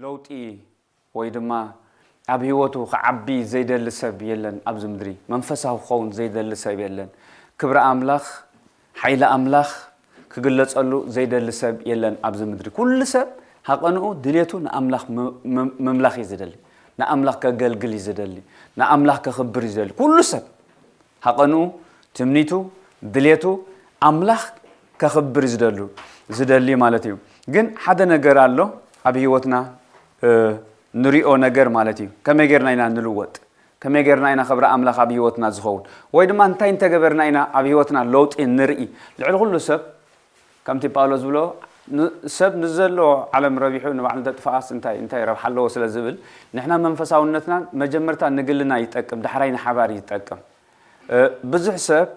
ለውጢ ወይ ድማ ኣብ ህይወቱ ክዓቢ ዘይደሊ ሰብ የለን ኣብዚ ምድሪ። መንፈሳዊ ክኸውን ዘይደሊ ሰብ የለን። ክብሪ ኣምላኽ፣ ሓይሊ ኣምላኽ ክግለጸሉ ዘይደሊ ሰብ የለን ኣብዚ ምድሪ። ኩሉ ሰብ ሃቐንኡ ድሌቱ ንኣምላኽ ም-፣ ም-፣ ምምላኽ እዩ ዝደሊ። ንኣምላኽ ከገልግል እዩ ዝደሊ። ንኣምላኽ ከኽብር እዩ ዝደሊ። ኩሉ ሰብ ሃቐንኡ፣ ትምኒቱ፣ ድሌቱ ኣምላኽ ከኽብር እዩ ዝደሉ-፣ ዝደሊ ማለት እዩ። ግን ሓደ ነገር ኣሎ ኣብ ህይወትና፣ እ፣ ንሪኦ ነገር ማለት እዩ። ከመይ ጌርና ኢና ንልወጥ? ከመይ ጌርና ኢና ክብሪ ኣምላኽ ኣብ ህይወትና ዝኸውን? ወይ ድማ እንታይ እንተገበርና ኢና ኣብ ህይወትና ለውጢ ንርኢ? ልዕሊ ኩሉ ሰብ፣ ከምቲ ጳውሎስ ዝብሎ፣ ን-፣ ሰብ ንዘሎ ዓለም ረቢሑ ንባዕሉ እንተጥፍኣስ እንታይ፣ እንታይ ረብሓ ኣለዎ ስለ ዝብል፣ ንሕና መንፈሳውነትና መጀመርታ ንግልና ይጠቅም፣ ዳሕራይ ንሓባር ይጠቅም። እ፣ ብዙሕ ሰብ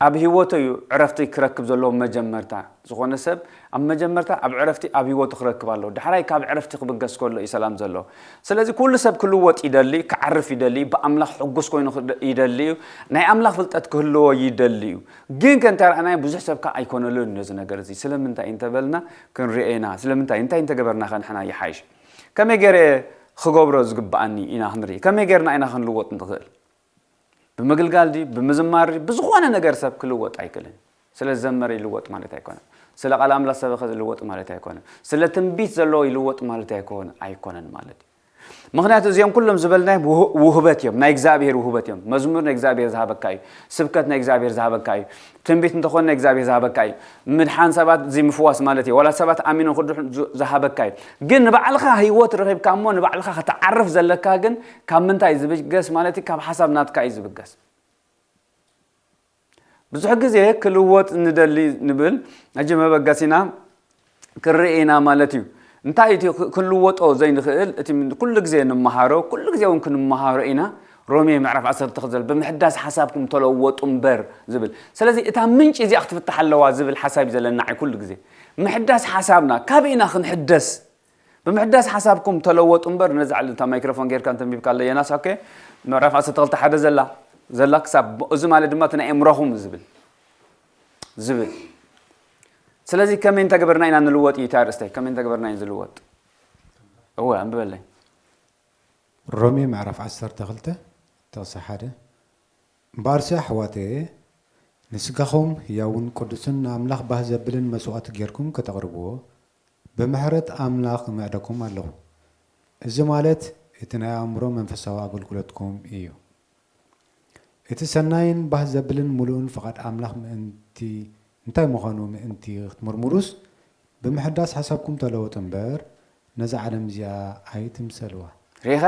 ኣብ ህይወቱ እዩ ዕረፍቲ ክረክብ ዘለዎ መጀመርታ። ዝኾነ ሰብ ኣብ መጀመርታ ኣብ ዕረፍቲ ኣብ ህይወቱ ክረክብ ኣለዎ። ዳሕራይ ካብ ዕረፍቲ ክብገስ ከሎ እዩ ሰላም ዘሎ። ስለዚ ኩሉ ሰብ ክልወጥ ይደሊ፣ ክዓርፍ ይደሊ፣ ብኣምላኽ ሕጉስ ኮይኑ ክደ-፣ ይደሊ እዩ። ናይ ኣምላኽ ፍልጠት ክህልዎ ይደሊ እዩ። ግን ከ እንታይ ረኣናዮ? ብዙሕ ሰብ ከ ኣይኮነሉን ነዚ ነገር እዚ። ስለምንታይ እንተበልና ክንሪኦ ኢና። ስለምንታይ? እንታይ እንተገበርና ከ ንሕና ይሓይሽ? ከመይ ገይረ ክገብሮ ዝግብኣኒ ኢና ክንርኢ። ከመይ ገይርና ኢና ክንልወጥ ንኽእል? ብምግልጋል ድዩ፣ ብምዝማር ድዩ፣ ብዝኾነ ነገር ሰብ ክልወጥ ኣይክእልን። ስለ ዝዘመረ ይልወጥ ማለት ኣይኮነን። ስለ ቃል ኣምላኽ ሰበኸ ዝልወጥ ማለት ኣይኮነን። ስለ ትንቢት ዘለዎ ይልወጥ ማለት ኣይኮነ-፣ ኣይኮነን ማለት እዩ። ምኽንያቱ እዚኦም ኩሎም ዝበልናዮም ውህ-፣ ውህበት እዮም፣ ናይ እግዚኣብሔር ውህበት እዮም። መዝሙር ናይ እግዚኣብሔር ዝሃበካ እዩ። ስብከት ናይ እግዚኣብሔር ዝሃበካ እዩ። ትንቢት እንተኾነ ናይ እግዚኣብሔር ዝሃበካ እዩ። ምድሓን ሰባት እዚ ምፍዋስ ማለት እዩ። ዋላ ሰባት ኣሚኖም ክድሕኑ ዝ-፣ ዝሃበካ እዩ። ግን ንባዕልኻ ህይወት ረኺብካ እሞ ንባዕልኻ ከተዓርፍ ዘለካ ግን ካብ ምንታይ ዝብገስ ማለት እዩ? ካብ ሓሳብ ናትካ እዩ ዝብገስ። ብዙሕ ግዜ ክልወጥ ንደሊ ንብል፣ ሕጂ መበገሲና ክንርኢ ኢና ማለት እዩ። እንታይ እቲ ክ-፣ ክንልወጦ ዘይንኽእል? እቲ ምን-፣ ኩሉ ግዜ ንመሃሮ፣ ኩሉ ግዜ እውን ክንመሃሮ ኢና። ሮሜ ምዕራፍ ዓሰርተ ክልተ፣ "ብምሕዳስ ሓሳብኩም ተለወጡ እምበር" ዝብል። ስለዚ እታ ምንጪ እዚኣ ክትፍታሕ ኣለዋ ዝብል ሓሳብ እዩ ዘለና ንዓይ ኩሉ ግዜ። ምሕዳስ ሓሳብና፣ ካበይ ኢና ክንሕደስ? "ብምሕዳስ ሓሳብኩም ተለወጡ እምበር" ነዛ ዕለት እታ ማይክሮፎን ጌርካ እንተንቢብካ ኣለየናስ፣ ኦኬ፣ ምዕራፍ ዓሰርተ ክልተ ሓደ ዘላ፣ ዘላ ክሳብ፣ እዚ ማለት ድማ እቲ ናይ ኣእምሮኹም ዝብል፣ ዝብል። ስለዚ ከመይ እንተገበርና ኢና ንልወጥ እዩ እቲ ኣርእስተይ፣ ከመይ እንተገበርና እዩ ዝልወጥ? እወ፣ ኣንብበለይ። ሮሜ ምዕራፍ ዓሰርተ ክልተ ጥቕሲ ሓደ። እምበኣርሲ ኣሕዋተየ፣ ንስጋኹም ህያውን ቅዱስን ንኣምላኽ ባህ ዘብልን መስዋእቲ ጌርኩም ከተቕርብዎ፣ ብምሕረት ኣምላኽ እምዕደኩም ኣለኹ። እዚ ማለት እቲ ናይ ኣእምሮ መንፈሳዊ ኣገልግሎትኩም እዩ። እቲ ሰናይን ባህ ዘብልን ምሉእን ፍቓድ ኣምላኽ ምእንቲ እንታይ ምዃኑ ምእንቲ ክትምርምሩስ፣ ብምሕዳስ ሓሳብኩም ተለወጡ እምበር፣ ነዛ ዓለም እዚኣ ኣይትምሰልዋ። ሪኢኻ?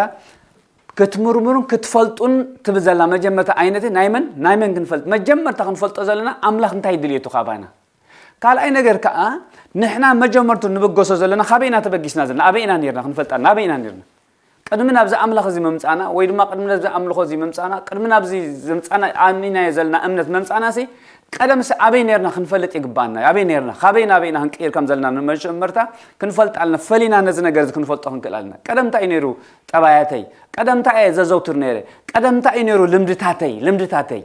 ክትምርምሩን ክትፈልጡን ትብል ዘላ መጀመርታ ኣይነቲ ናይ መን? ናይ መን ክንፈልጥ? መጀመርታ ክንፈልጦ ዘለና ኣምላኽ እንታይ ድልየቱ ካባና? ካልኣይ ነገር ከኣ ንሕና መጀመርቱ ንብገሶ ዘለና ካበይ ኢና ተበጊስና ዘለና? ኣበይ ኢና ኔርና? ክንፈልጣ ናበይ ኢና ኔርና? ቅድሚ ናብዚ ኣምላኽ እዚ ምምጻእና ወይ ድማ ቅድሚ ናብዚ ኣምልኾ እዚ ምምጻእና፣ ቅድሚ ናብዚ ዘምጻእና ኣሚናዮ ዘለና እምነት መምጻእናሲ፣ ቀደምሲ ኣበይ ኔርና ክንፈልጥ ይግባኣና። ኣበይ ኔርና? ካበይ ናበይ ኢና ክንቅይር ከም ዘለና ንመጀመርታ ክንፈልጥ ኣለና። ፈሊና ነዚ ነገር እዚ ክንፈልጦ ክንክእል ኣለና። ቀደም እንታይ እዩ ነይሩ ጠባያተይ? ቀደም እንታይ እየ ዘዘውትር ነይረ? ቀደም እንታይ እዩ ነይሩ ልምድታተይ? ልምድታተይ።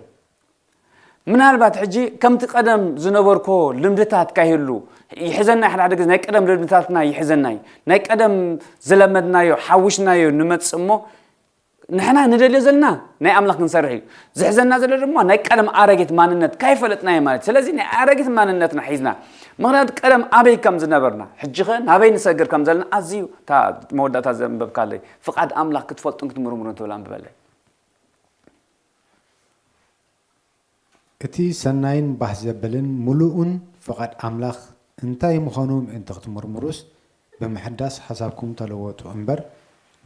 ምናልባት ሕጂ ከምቲ ቀደም ዝነበርኮ ልምድታት ካይህሉ ይሕዘና፣ ሓደ ሓደ ግዜ ናይ ቀደም ልምድታትና ይሕዘና እዩ። ናይ ቀደም ዝለመድናዮ፣ ሓዊስናዮ ንመጽእ እሞ፣ ንሕና ንደልዮ ዘለና ናይ ኣምላኽ ክንሰርሕ እዩ። ዝሕዘና ዘሎ ድማ ናይ ቀደም ኣረጊት ማንነት ካይፈለጥናዮ ማለት እዩ። ስለዚ ናይ ኣረጊት ማንነትና ሒዝና፣ ምኽንያቱ ቀደም ኣበይ ከም ዝነበርና፣ ሕጂ ኸ ናበይ ንሰግር ከም ዘለና ኣዝዩ፣ እታ መወዳእታ ዘንበብካለይ፣ ፍቓድ ኣምላኽ ክትፈልጡን ክትምርምሩን ትብል ኣንብበለይ። እቲ ሰናይን ባህ ዘብልን ምሉእን ፍቓድ ኣምላኽ እንታይ ምዃኑ ምእንቲ ክትምርምሩስ፣ ብምሕዳስ ሓሳብኩም ተለወጡ እምበር፣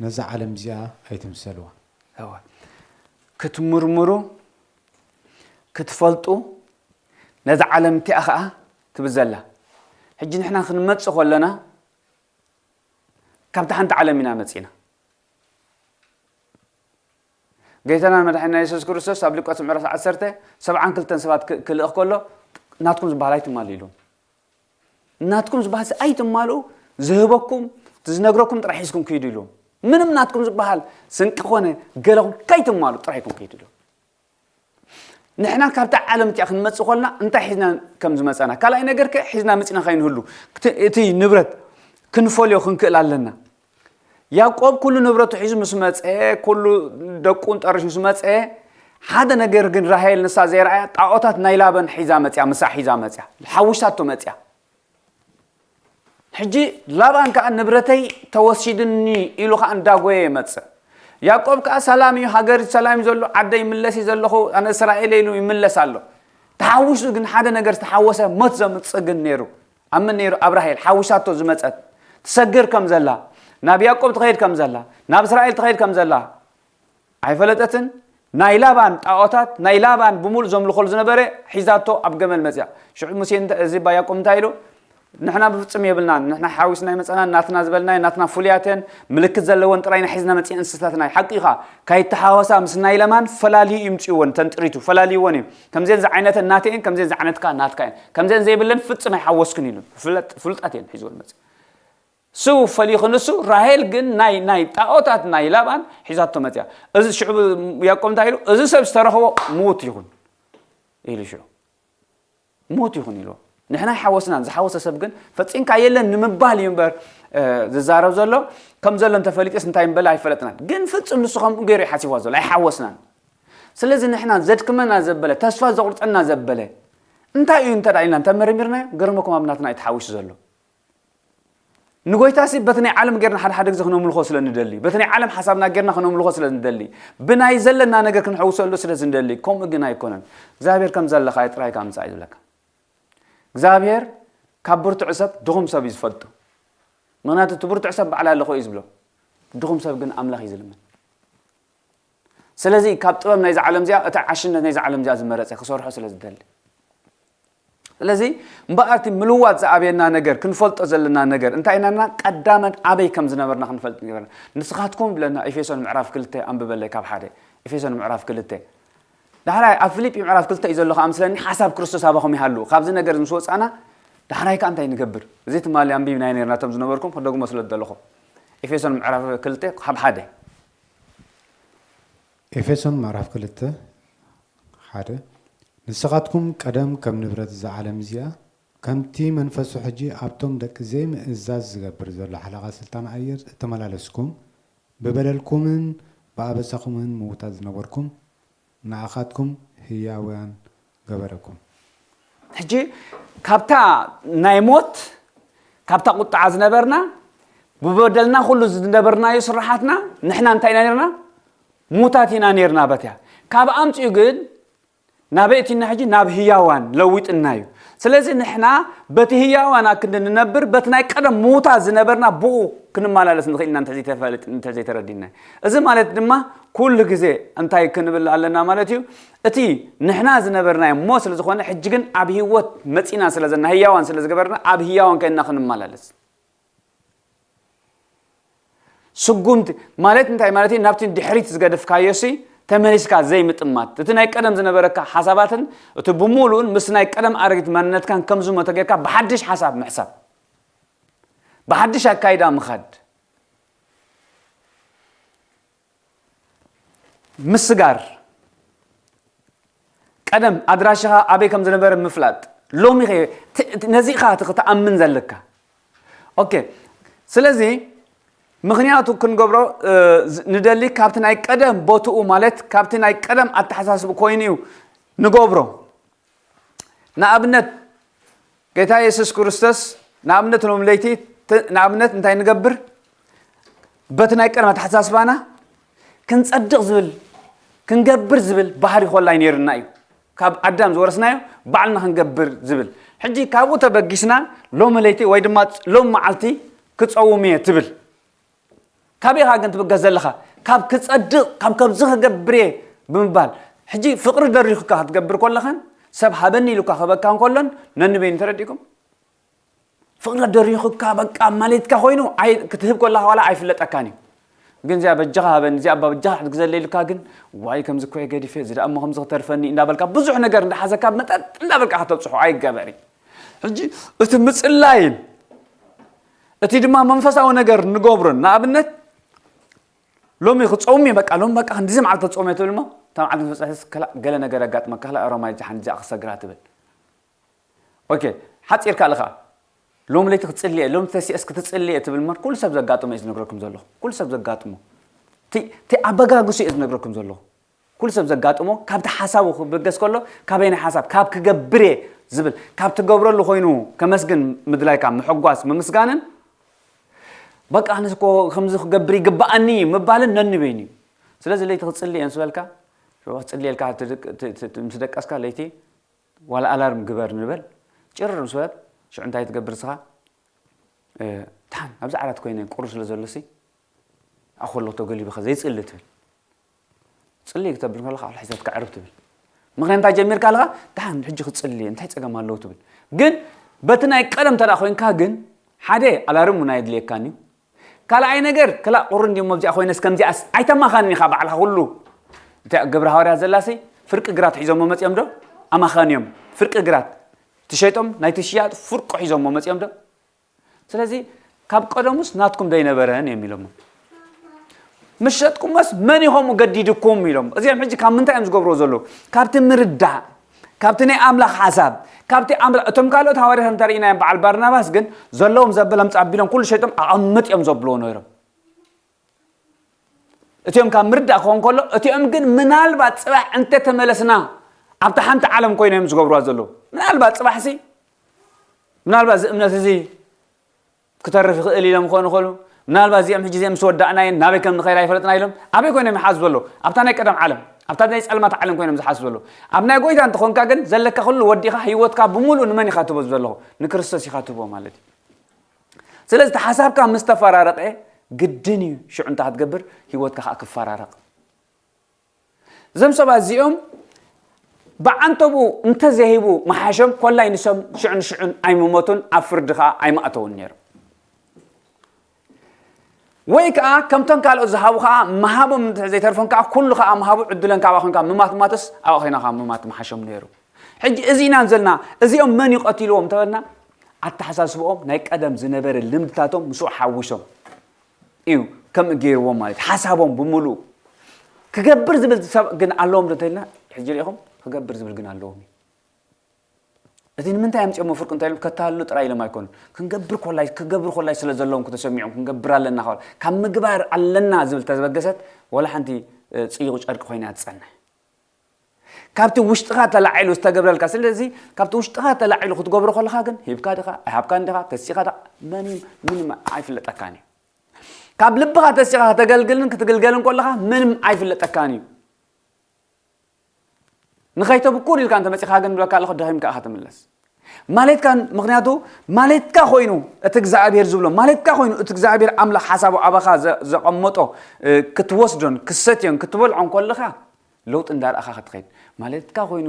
ነዛ ዓለም እዚኣ ኣይትምሰልዋ። እወ። ክትምርምሩ፣ ክትፈልጡ፣ ነዛ ዓለም እቲኣ ኸኣ ትብል ዘላ። ሕጂ ንሕና ክንመጽእ ከለና፣ ካብታ ሓንቲ ዓለም ኢና መጺእና። ጎይታናን መድሓኒና የሱስ ክርስቶስ ኣብ ሉቃስ ምዕራፍ ዓሰርተ፣ ሰብዓን ክልተን ሰባት ክ-፣ ክልእኽ ከሎ፣ "ናትኩም ዝበሃል ኣይትማልኡ" ኢሉም። "ናትኩም ዝበሃል ኣይትማልኡ፣ ዝህበኩም፣ ዝነግረኩም ጥራሕ ሒዝኩም ክይዱ" ኢሉም። ምንም ናትኩም ዝበሃል ስንቂ ኾነ ገለኹም ከይትማልኡ ጥራሕ ኢኩም ክይዱ ኢሉም። ንሕና ካብታ ዓለም እቲኣ ክንመጽእ ከለና እንታይ ሒዝና ከም ዝመጻና፣ ካልኣይ ነገር ከ ሒዝና መጺና ከይንህሉ፣ ክት-፣ እቲ ንብረት ክንፈልዮ ክንክእል ኣለና። ያዕቆብ ኩሉ ንብረቱ ሒዙ ምስ መጸ፣ ኩሉ ደቁን ጠርሹ ምስ መጸ፣ ሓደ ነገር ግን ራሄል ንሳ ዘይረኣያ፣ ጣዖታት ናይ ላባን ሒዛ መጽያ፣ ምሳ ሒዛ መጽያ፣ ሓዊሳቶ መጽያ። ሕጂ ላባን ከኣ ንብረተይ ተወሲድኒ ኢሉ ከኣ እንዳጎየ ይመጽእ። ያዕቆብ ከኣ ሰላም እዩ፣ ሃገር ሰላም እዩ ዘሎ፣ ዓደይ ይምለስ እዩ ዘለኹ፣ ኣነ እስራኤል ኢሉ ይምለስ ኣሎ። ተሓዊሱ ግን ሓደ ነገር ዝተሓወሰ ሞት ዘምጽእ ግን ነይሩ። ኣብ መን ነይሩ? ኣብ ራሄል ሓዊሳቶ ዝመጸት። ትሰግር ከም ዘላ፣ ናብ ያዕቆብ ትኸይድ ከም ዘላ፣ ናብ እስራኤል ትኸይድ ከም ዘላ ኣይፈለጠትን። ናይ ላባን ጣዖታት፣ ናይ ላባን ብምሉእ ዘምልኾሉ ዝነበረ ሒዛቶ ኣብ ገመል መጽያ። ሽዑ ሙሴ እንተ-፣ እዚ ባ ያዕቆብ እንታይ ኢሉ? ንሕና ብፍጹም የብልናን። ንሕና ሓዊስና ይመጸና፣ ናትና ዝበልናዮ፣ ናትና ፍሉያተን ምልክት ዘለወን ጥራይ ኢና ሒዝና መጺና እንስሳትና። ሓቂ ኢኻ፣ ካይተሓወሳ ምስ ናይ ለማን ፈላልዩ ይምጽእወን፣ ተንጥሪቱ ፈላልይወን እዩ። ከምዘን ዝዓይነተን ናተየን፣ ከምዘን ዝዓይነትካ ናትካ እየን። ከምዘን ዘይብለን ፍጹም ኣይሓወስክን ኢሉ። ፍለጥ-፣ ፍሉጣት እየን ሒዝወን መጽእ። ሱ ፈሊኹ ንሱ፣ ራሄል ግን ናይ፣ ናይ ጣዖታት ናይ ላባን ሒዛቶ መጽያ። እዚ ሽዑ ያዕቆብ እንታይ ኢሉ? እዚ ሰብ ዝተረኽቦ ምዉት ይኹን ኢሉ ሽዑ። ምዉት ይኹን ኢልዎ። ንሕና ኣይሓወስናን። ዝሓወሰ ሰብ ግን ፈጺምካ የለን ንምባል እዩ እምበር፣ እ፣ ዝዛረብ ዘሎ። ከም ዘሎ እንተፈሊጥስ እንታይ ምበለ ኣይፈለጥናን። ግን ፍጹም ንሱ ከምኡ ገይሩ እዩ ሓሲብዋ ዘሎ። ኣይሓወስናን። ስለዚ ንሕና ዘድክመና ዘበለ፣ ተስፋ ዘቑርጸና ዘበለ እንታይ እዩ እንተ ደኣ ኢልና እንተመርሚርናዮ፣ ገርመኩም ኣብ ናትና እዩ ተሓዊሱ ዘሎ። ንጎይታሲ በቲ ናይ ዓለም ጌርና ሓደ ሓደ ግዜ ክነምልኾ ስለ ንደሊ፣ በቲ ናይ ዓለም ሓሳብና ጌርና ክነምልኾ ስለ ንደሊ፣ ብናይ ዘለና ነገር ክንሕውሰሉ ስለ ዝንደሊ፣ ከምኡ ግን ኣይኮነን። እግዚኣብሔር ከም ዘለኻ ጥራይ እካ ምጻእ እዩ ዝብለካ። እግዚኣብሔር ካብ ብርቱዕ ሰብ ድኹም ሰብ እዩ ዝፈልጡ። ምኽንያቱ እቲ ብርቱዕ ሰብ ባዕላ ኣለኹ እዩ ዝብሎ። ድኹም ሰብ ግን ኣምላኽ እዩ ዝልምን። ስለዚ ካብ ጥበብ ናይዛ ዓለም እዚኣ፣ እቲ ዓሽነት ናይዛ ዓለም እዚኣ ዝመረጸ ክሰርሖ ስለ ዝደሊ። ስለዚ እምበኣር እቲ ምልዋጥ ዝኣብየና ነገር፣ ክንፈልጦ ዘለና ነገር እንታይ ኢና ኢልና ቀዳመት ኣበይ ከም ዝነበርና ክንፈልጥ ይገብረና። ንስኻትኩም ብለና ኤፌሶን ምዕራፍ ክልተ ኣንብበለይ ካብ ሓደ። ኤፌሶን ምዕራፍ ክልተ። ዳሕራይ ኣብ ፊልጲ ምዕራፍ ክልተ እዩ ዘሎ ከኣ ምስለኒ ሓሳብ ክርስቶስ ኣባኹም ይሃሉ። ካብዚ ነገር ምስ ወጻና ዳሕራይ ከኣ እንታይ ንገብር? እዚ ትማሊ ኣንቢብናዮ ነርና እቶም ዝነበርኩም ክደግሞ ስለ ዝደለኹ። ኤፌሶን ምዕራፍ ክልተ ካብ ሓደ። ኤፌሶን ምዕራፍ ክልተ ሓደ። ንስኻትኩም ቀደም ከም ንብረት እዛ ዓለም እዚኣ፣ ከምቲ መንፈሱ ሕጂ ኣብቶም ደቂ ዘይምእዛዝ ዝገብር ዘሎ ሓለቓ ስልጣን ኣየር እተመላለስኩም፣ ብበደልኩምን ብኣበሳኹምን ምዉታት ዝነበርኩም፣ ንኣኻትኩም ህያውያን ገበረኩም። ሕጂ ካብታ ናይ ሞት፣ ካብታ ቁጥዓ ዝነበርና፣ ብበደልና ኩሉ ዝነበርናዮ ስራሓትና፣ ንሕና እንታይ ኢና ነርና? ሙታት ኢና ነርና በትያ። ካብ ኣምጽኡ ግን ናበይ እቲና ሕጂ? ናብ ህያዋን ለዊጥና እዩ። ስለዚ ንሕና በቲ ህያዋን ኣክንዲ ንነብር፣ በቲ ናይ ቀደም ሙታት ዝነበርና ብኡ ክንመላለስ ንኽእል ኢና እንተ ዘይተፈለጥ-፣ እንተ ዘይተረዲና። እዚ ማለት ድማ ኩሉ ግዜ እንታይ ክንብል ኣለና ማለት እዩ? እቲ ንሕና ዝነበርናዮ ሞት ስለ ዝኾነ፣ ሕጂ ግን ኣብ ህይወት መጺና ስለ ዘለና፣ ህያዋን ስለ ዝገበርና፣ ኣብ ህያዋን ከይንና ክንመላለስ። ስጉምቲ ማለት እንታይ ማለት እዩ? ናብቲ ድሕሪት ዝገደፍካዮሲ ተመሊስካ ዘይምጥማት። እቲ ናይ ቀደም ዝነበረካ ሓሳባትን እቲ ብምሉኡን ምስ ናይ ቀደም ኣረጊት ማንነትካን ከም ዝሞተ ጌርካ ብሓድሽ ሓሳብ ምሕሳብ። ብሓድሽ ኣካይዳ ምኻድ። ምስጋር። ቀደም ኣድራሽኻ ኣበይ ከም ዝነበረ ምፍላጥ። ሎሚ ኸ ት-፣ ት-፣ ነዚ ኢኻ እቲ ክትኣምን ዘለካ። ኦኬ። ስለዚ ምኽንያቱ ክንገብሮ፣ እ፣ ዝ-፣ ንደሊ ካብቲ ናይ ቀደም ቦትኡ ማለት ካብቲ ናይ ቀደም ኣተሓሳስብ ኮይኑ እዩ ንገብሮ። ንኣብነት ጌታ የሱስ ክርስቶስ ንኣብነት ሎም ለይቲ ት-፣ ንኣብነት እንታይ ንገብር? በቲ ናይ ቀደም ኣተሓሳስባና ክንጸድቕ ዝብል፣ ክንገብር ዝብል ባህሪ ኮላይ ነይርና እዩ። ካብ ኣዳም ዝወረስናዮ ባዕልና ክንገብር ዝብል። ሕጂ ካብኡ ተበጊስና ሎም ለይቲ ወይ ድማ ሎም መዓልቲ ክጸውም እየ ትብል። ካበይ ኢኻ ግን ትብገስ ዘለኻ? ካብ ክጸድቕ፣ ካብ ከምዚ ክገብር እየ ብምባል። ሕጂ ፍቕሪ ደሪኹካ ክትገብር ከለኻን ሰብ ሃበኒ ኢሉካ ክህበካ እንከሎን ነንበይኑ ተረዲእኩም? ፍቕሪ ደሪኹካ በቃ ማለትካ ኮይኑ ኣይ-፣ ክትህብ ከለኻ ዋላ ኣይፍለጠካን እዩ። ግን እዚኣ በጃኻ ሃበኒ፣ እዚኣ እባ በጃኻ ክትግዘለይ ኢሉካ ግን ዋይ ከምዚ እኮ እየ ገዲፈ፣ እዚ ደኣ እሞ ከምዚ ክተርፈኒ እንዳበልካ ብዙሕ ነገር እንዳሓዘካ መጠጥ እንዳበልካ ከተብጽሖ ኣይገበሪ። ሕጂ እቲ ምጽላይን እቲ ድማ መንፈሳዊ ነገር ንገብሮን ንኣብነት ሎሚ ክጸውም እየ በቃ ሎም በቃ ክንዲዚ መዓልቲ ክጸውም እየ ትብል እሞ እታ መዓልቲ ክበጽሕስ ከላ ገለ ነገር ኣጋጥመካ ከላ ሮማይ ጃሓን እዚኣ ክሰግራ ትብል። ኦኬ ሓጺርካ ኣለኻ ሎም ለይቲ ክትጽሊ እየ፣ ሎም ተሲእስ ክትጽሊ እየ ትብል እምበር፣ ኩሉ ሰብ ዘጋጥሞ እየ ዝነግረኩም ዘለኹ። ኩሉ ሰብ ዘጋጥሞ። እቲ፣ እቲ ኣበጋግሱ እየ ዝነግረኩም ዘለኹ። ኩሉ ሰብ ዘጋጥሞ፣ ካብቲ ሓሳቡ ክብገስ ከሎ፣ ካበይ ናይ ሓሳብ፣ ካብ ክገብር እየ ዝብል፣ ካብ ትገብረሉ ኮይኑ ከመስግን ምድላይካ፣ ምሕጓስ፣ ምምስጋንን፣ በቃ ኣነስ እኮ ከምዚ ክገብር ይግብኣኒ እዩ ምባልን ነንበይኑ እዩ። ስለዚ ለይቲ ክትጽሊ እየ ምስ በልካ፣ ሽዑ ክትጽልየልካ ትድቅ-፣ ት-፣ ት-፣ ት-፣ ምስ ደቀስካ ለይቲ፣ ዋላ ኣላርም ግበር ንበል፣ ጭር ምስ በል፣ ሽዑ እንታይ ትገብር ንስኻ? እ፣ ደሓን ኣብዚ ዓራት ኮይነ ቁሪ ስለ ዘሎሲ፣ ኣኾሎ ተገሊቡ ከ ዘይጽሊ ትብል። ጽሊ ክተብል ከለኻ፣ ኣላ ሒዛት ከዕርብ ትብል። ምኽንያት እንታይ ጀሚርካ ኣለኻ? ደሓን ሕጂ ክጽሊ፣ እንታይ ጸገም ኣለዎ ትብል። ግን በቲ ናይ ቀደም እንተ ደኣ ኮይንካ ግን፣ ሓደ ኣላርም እውን ኣየድልየካን እዩ። ካልኣይ ነገር፣ ክላእ ቁሪ እንድዮም ኣብዚኣ ኮይነስ ከምዚኣስ ኣይተማኻንን ኢኻ ባዕልኻ ኩሉ። እታ ግብረ ሃዋርያት ዘላሲ ፍርቂ ግራት ሒዞሞ መጺኦም ዶ? ኣማኻንዮም። ፍርቂ ግራት ትሸይጦም፣ ናይቲ ሽያጥ ፍርቁ ሒዞሞ መጺኦም ዶ? ስለዚ ካብ ቀደሙስ ናትኩም ዶ ኣይነበረን እዮም ኢሎሞ። ምስ ሸጥኩሞስ መን እዩ ከምኡ ገዲድኩም ኢሎም። እዚኦም ሕጂ ካብ ምንታይ እዮም ዝገብርዎ ዘለዉ? ካብቲ ምርዳእ፣ ካብቲ ናይ ኣምላኽ ሓሳብ፣ ካብቲ ኣምላኽ፣ እቶም ካልኦት ሃዋርያት እንተርኢናዮም በዓል ባርናባስ ግን ዘለዎም ዘበሎም ጻቢሎም ኩሉ ሸይጦም ኣቐምጥ እዮም ዘብልዎ ነይሮም። እቲኦም ካብ ምርዳእ ክኸውን ከሎ፣ እቲኦም ግን ምናልባት ጽባሕ እንተተመለስና ኣብታ ሓንቲ ዓለም ኮይኖም እዮም ዝገብርዋ ዘለዉ። ምናልባት ጽባሕሲ፣ ምናልባት እዚ እምነት እዚ ክተርፍ ይኽእል ኢሎም ክኾኑ ይኽእሉ። ምናልባት እዚኦም ሕጂ እዚኦም ምስ ወዳእናየን ናበይ ከም ንኸይድ ኣይፈለጥና ኢሎም ኣበይ ኮይኖም ይሓስቡ ኣለዉ? ኣብታ ናይ ቀደም ዓለም፣ ኣብታ ናይ ጸልማት ዓለም ኮይኖም ዝሓስቡ ኣለዉ። ኣብ ናይ ጎይታ እንተኾንካ ግን ዘለካ ኩሉ ወዲኻ ህይወትካ ብምሉእ ንመን ኢኻ ትህቦ ዘለኹ? ንክርስቶስ ኢኻ ትህቦ ማለት እዩ። ስለዚ እቲ ሓሳብካ ምስ ተፈራረቐ ግድን እዩ ሽዑ እንታይ ክትገብር? ህይወትካ ኸኣ ክፈራረቕ። እዞም ሰባት እዚኦም ብዓንተቡ እንተዘይሂቡ መሓሾም ኮላይ ንሶም ሽዑ ንሽዑን ኣይምሞቱን ኣብ ፍርዲ ኸኣ ኣይማእተውን ነይሮም። ወይ ከኣ ከምቶም ካልኦት ዝሃቡ ኸኣ ምሃቦም እንተ ዘይተርፎም ከኣ ኩሉ ኸኣ ምሃቡ ዕድለን ካብኣ ኮንካ ምማት ማትስ ኣብኣ ኮይና ኸኣ ምማት ምሓሾም ነይሩ። ሕጂ እዚ ኢና ዘለና፣ እዚኦም መን እዩ ቀቲልዎም እንተበልና ኣተሓሳስብኦም ናይ ቀደም ዝነበረ ልምድታቶም ምስኡ ሓዊሶም እዩ ከምኡ ገይርዎም ማለት እዩ። ሓሳቦም ብምሉእ ክገብር ዝብል ሰብ ግን ኣለዎም ዶ እንተኢልና፣ ሕጂ ርኢኹም ክገብር ዝብል ግን ኣለዎም እዩ። እቲ ንምንታይ ኣምጺኦሞ ፍርቂ እንታይ ኢሎም ከተሃልሉ ጥራይ ኢሎም ኣይኮኑን። ክንገብር ኮላይ፣ ክገብሩ ኮላይ ስለ ዘለዎም ተሰሚዖም ክንገብር ኣለና ካብ፣ ካብ ምግባር ኣለና ዝብል ተበገሰት ወላ ሓንቲ፣ እ፣ ጽይቑ ጨርቂ ኮይና ትጸንሕ። ካብቲ ውሽጥኻ ተላዒሉ ዝተገብረልካ። ስለዚ ካብቲ ውሽጥኻ ተላዒሉ ክትገብሮ ከለኻ ግን ሂብካ ዲኻ፣ ኣይሃብካን ዲኻ፣ ተሲኻ ዲኻ፣ መን ምንም ኣይፍለጠካን እዩ። ካብ ልብኻ ተሲኻ ከተገልግልን ክትግልገልን ከለኻ ምንም ኣይፍለጠካን እዩ። ንኸይተብኩር ኢልካ እንተመጺኻ ግን ብለካ ኣለኹ ደኺምካ ኢኻ ትምለስ። ማለትካ፣ ምኽንያቱ ማለትካ ኮይኑ እቲ እግዚኣብሔር ዝብሎ፣ ማለትካ ኮይኑ እቲ እግዚኣብሔር ኣምላኽ ሓሳቡ ኣባኻ ዘ-፣ ዘቐመጦ፣ እ፣ ክትወስዶን ክሰትዮን ክትበልዖን ከለኻ ለውጢ እንዳረኣኻ ክትኸይድ። ማለትካ ኮይኑ